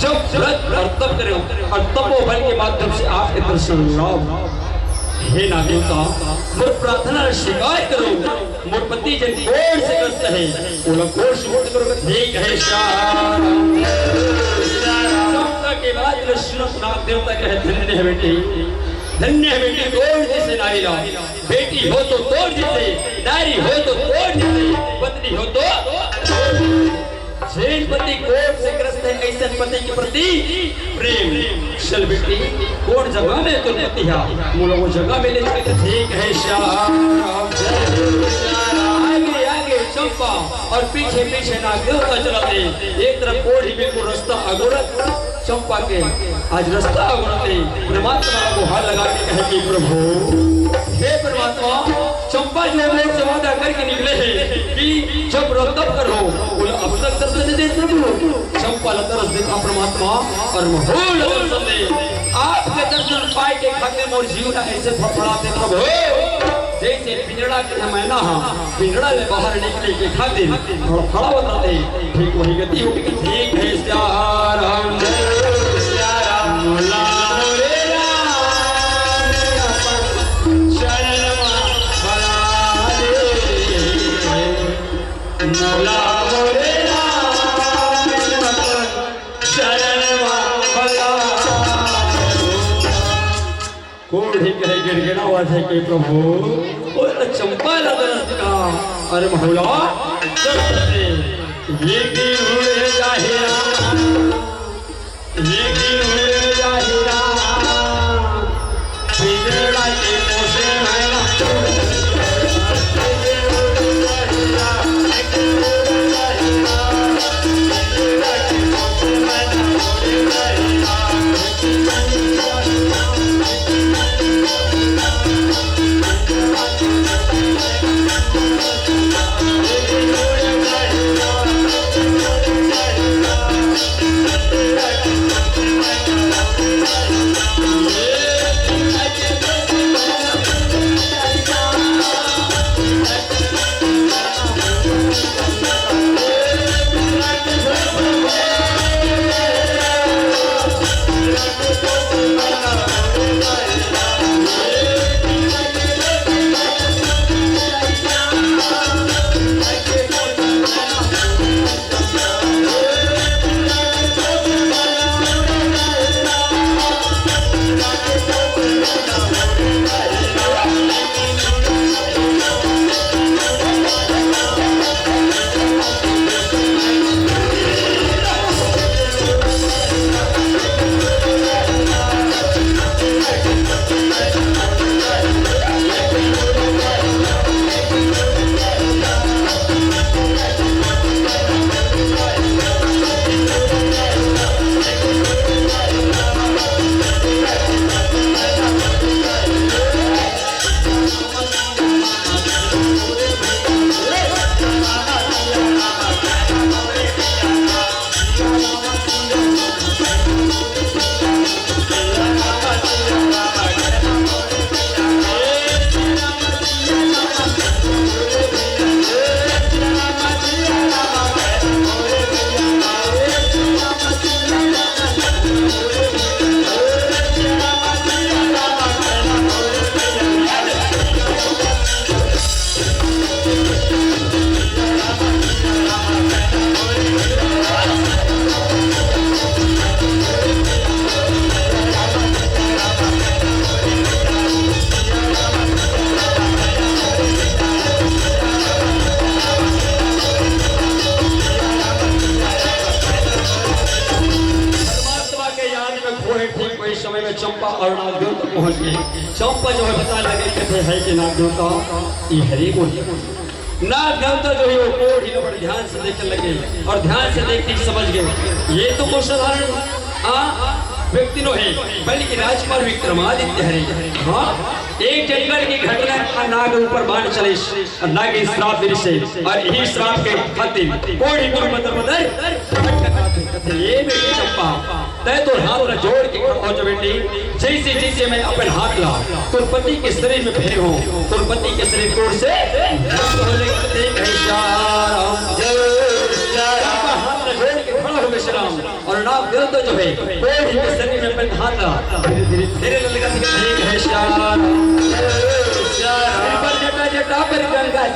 जब व्रत और तप करेव और तपोबल के माध्यम से आपके दर्शन लाव, हे नाग देवता, मोर प्रार्थना ला स्वीकार करो। मोर पति जेन कोढ़ से ग्रस्त हे, ओला कोढ़ से मुक्त करो, ठीक है श्याम। चंपा के बात ला सुनत नाग देवता कहे, धन्य है बेटी, धन्य है बेटी, तोर जइसे नारी ला। बेटी हो तो तोर जइसे, नारी हो तो तोर जइसे, पत्नी हो तो जेन पति कोढ़ से ग्रस्त हे, अइसन पति के प्रति प्रेम। चल बेटी, कोन जगह में तोर पति हे, मोला वो जगह में ले चल। ठीक है श्याम। आगे आगे चंपा और पीछे पीछे नाग देवता चलत हे। एक तरफ कोढ़ी बिल्कुल रास्ता अगोरत चंपा के आज रास्ता अगोरत हे। परमात्मा ला गुहार लगा के कहे कि प्रभु, हे परमात्मा, चंपा जो मोर से वादा करके निकले हे कि जब व्रत तप करहूं, ओला अब तक दर्शन दे प्रभु। चंपा ला तरस देखा परमात्मा और महोल दर्शन दे। आपके दर्शन पाए के खातिर मोर जीव ला ऐसे फड़फड़ाथे प्रभु, जैसे पिंजड़ा के मैना हा पिंजड़ा ले बाहर निकले के खातिर फड़फड़ावत हे। ठीक वही गति होगे। ठीक है श्याम। श्याम। मोला मोरे राम अपन चरणवा बना दे। मोला मोरे राम अपन चरणवा बना दे। कोढ़ी कहे गिड़गिड़ावत हे कि प्रभु, ओ चंपा ला दरस का, अरे महुला, दरस दे। एक दिन उड़ जाही राम, एक दिन उड़ जाही राम, पिंजड़ा के पोसे मैना। और नाग देवता पहुंच गए। चंपा जो है बताने लगे, कहते हैं कि नाग देवता, ये हरे बोल। नाग देवता जो है वो कोढ़ी ला बड़ ध्यान से देखने लगे और ध्यान से देख के समझ गए, ये तो कोई साधारण, हाँ, व्यक्ति नो है, बल्कि राजकुमार विक्रमादित्य हरे। हाँ, एक जंगल की घटना, नाग ऊपर बाण चले और नाग श्राप दे से, और यही श्राप के खातिर कोढ़ी गुरु बदर बदर भटकत आथे। ये बेटी चंपा, तैं तो हाथ ला जोड़ के खड़ा हो जा बेटी, जैसे जैसे मैं अपन हाथ ला तोर पति के शरीर में फेर हूँ, तोर पति के शरीर कोढ़ से मुक्त हो जाएगा। देख है श्याम। जय श्याम। हाथ ला जोड़ के खड़ा हो गए श्याम। और नाग देवता जो है, कोढ़ी के शरीर में अपन हाथ ला धीरे धीरे फेरे लगा। देख है श्याम। जय श्याम। पर जटा जटा पर गंगा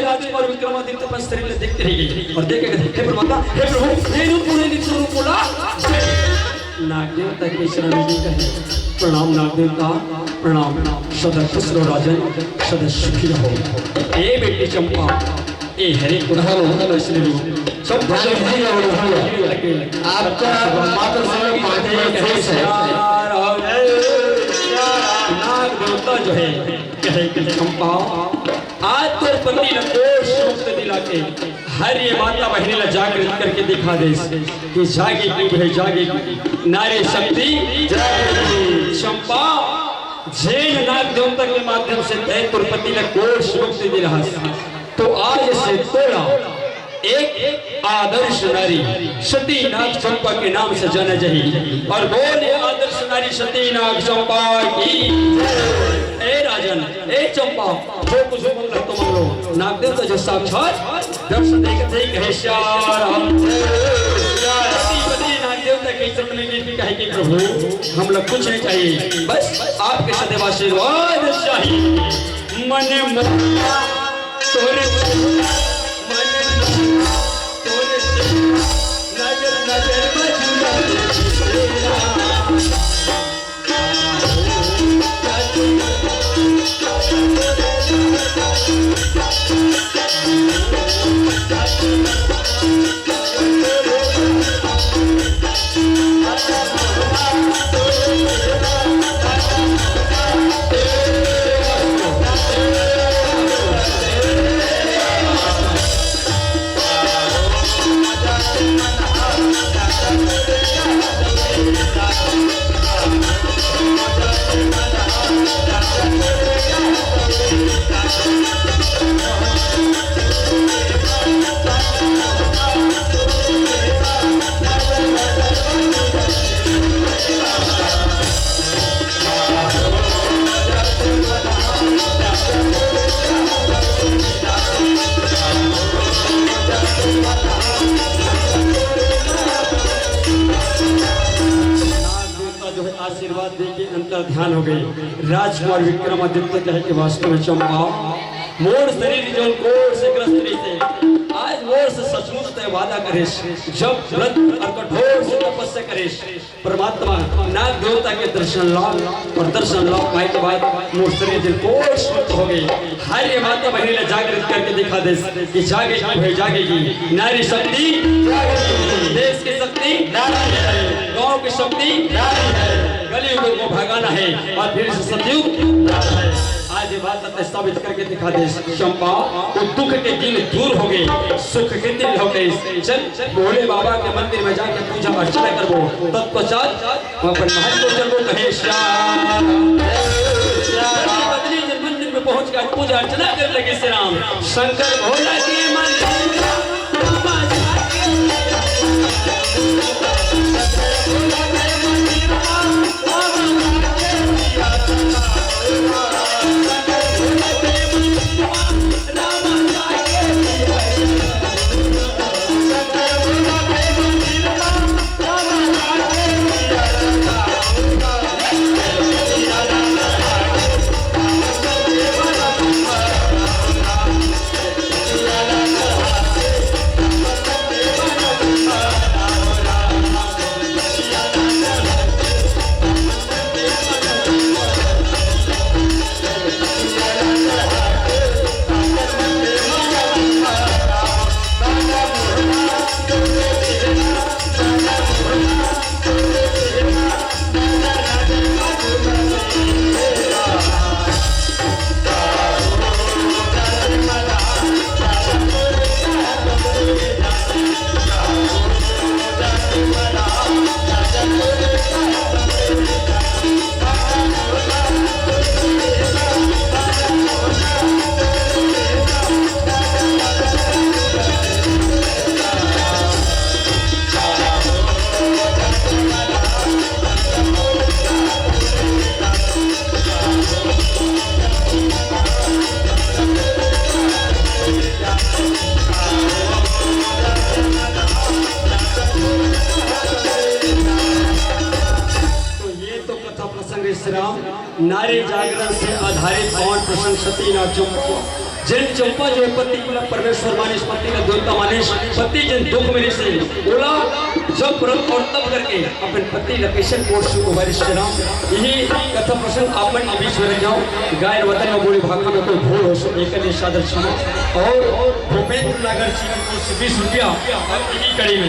राजकुमार विक्रमादित्य अपन शरीर ला देखते रह गए और देख के कहते, "हे परमात्मा, हे प्रभु, हे रूप बोले नित्य रूप बोला।" नाग देवता के चरण में कहे, "प्रणाम नाग देवता, प्रणाम। सदा खुश रहो राजन, सदा सुखी रहो।" ए बेटी चंपा, ए हरे कुणाल होता इसलिए चंपा। आपका मात्र समय पांच मिनट है। नाग देवता जो है, कहे कि चंपा, आज तोर पति ला कोढ़ से मुक्त दिला के हर ये माता बहिनी ला जागृत करके दिखा देस कि जागे की है, जागे की नारी शक्ति जागे की। चंपा, जेन नाग देवता के माध्यम से तैं तोर पति ला कोढ़ से मुक्त दिलाहस, तो आज से तोला एक आदर्श नारी सती नाग चंपा के नाम से जाना जाही। और बोले आदर्श नारी सती नाग चंपा की। ए राजन, ए चंपा, जो कुछ हो मंगल तुम लो। नाग देवता जो साक्षात दर्शन देके कहे श्याम। पति पति नाग देवता के चरण में गिर के कहे कि प्रभु, हम लोग कुछ नहीं चाहिए, बस आपके सदैव आशीर्वाद चाहिए। मन मोहना तोरे चेहरा, मन मोहना तोरे चेहरा, नजर नजर में झूला तेरा। नाग देवता जो है आशीर्वाद दे के अंतर ध्यान हो गए। राजकुमार विक्रमादित्य कहे कि वास्तव में चंपा, मोर शरीर जो कोढ़ से ग्रस्त रहिसे, आज मोर से सचमुच तय वादा करेस, जब व्रत और कठोर से तपस्या करेस, परमात्मा नाग देवता के दर्शन लाभ और दर्शन लाभ पाए के बाद मोर शरीर जो कोढ़ से मुक्त हो गए। हर ये माता बहिनी ला जागृत करके दिखा देस कि जागे की भाई जागे की, नारी शक्ति जागे की, देश की शक्ति नारी है, गांव की शक्ति नारी है, कलयुग को भगाना है और फिर से सतयुग लाना है। आज ये बात साबित करके दिखा देस चंपा, वो दुख के दिन दूर हो गए, सुख के दिन हो गए। चल भोले बाबा के मंदिर में जाके पूजा अर्चना करबो, तत्पश्चात अपन महल को चलबो। कहे श्याम। बदली जब मंदिर में पहुंच के पूजा अर्चना करने लगे श्री राम। शंकर भोला के मंदिर में नारी जागरण से आधारित पावन प्रसंग सती नाचो। जेन चंपा जो पति ला परमेश्वर मानिस, पति ला देवता मानिस, पति जेन दुख में रिहिसे, ओला जप, व्रत और तप करके अपन पति ला कैसे कोट से उबारिस के राम। यही कथा प्रसंग आप मन के बीच में रख जाओ। गायन वतन में बोली भाखा में कोई भूल हो सो एकर लिए सादर क्षमा। और भूपेंद्र नागर जी को बीस रुपया अब यही कड़ी में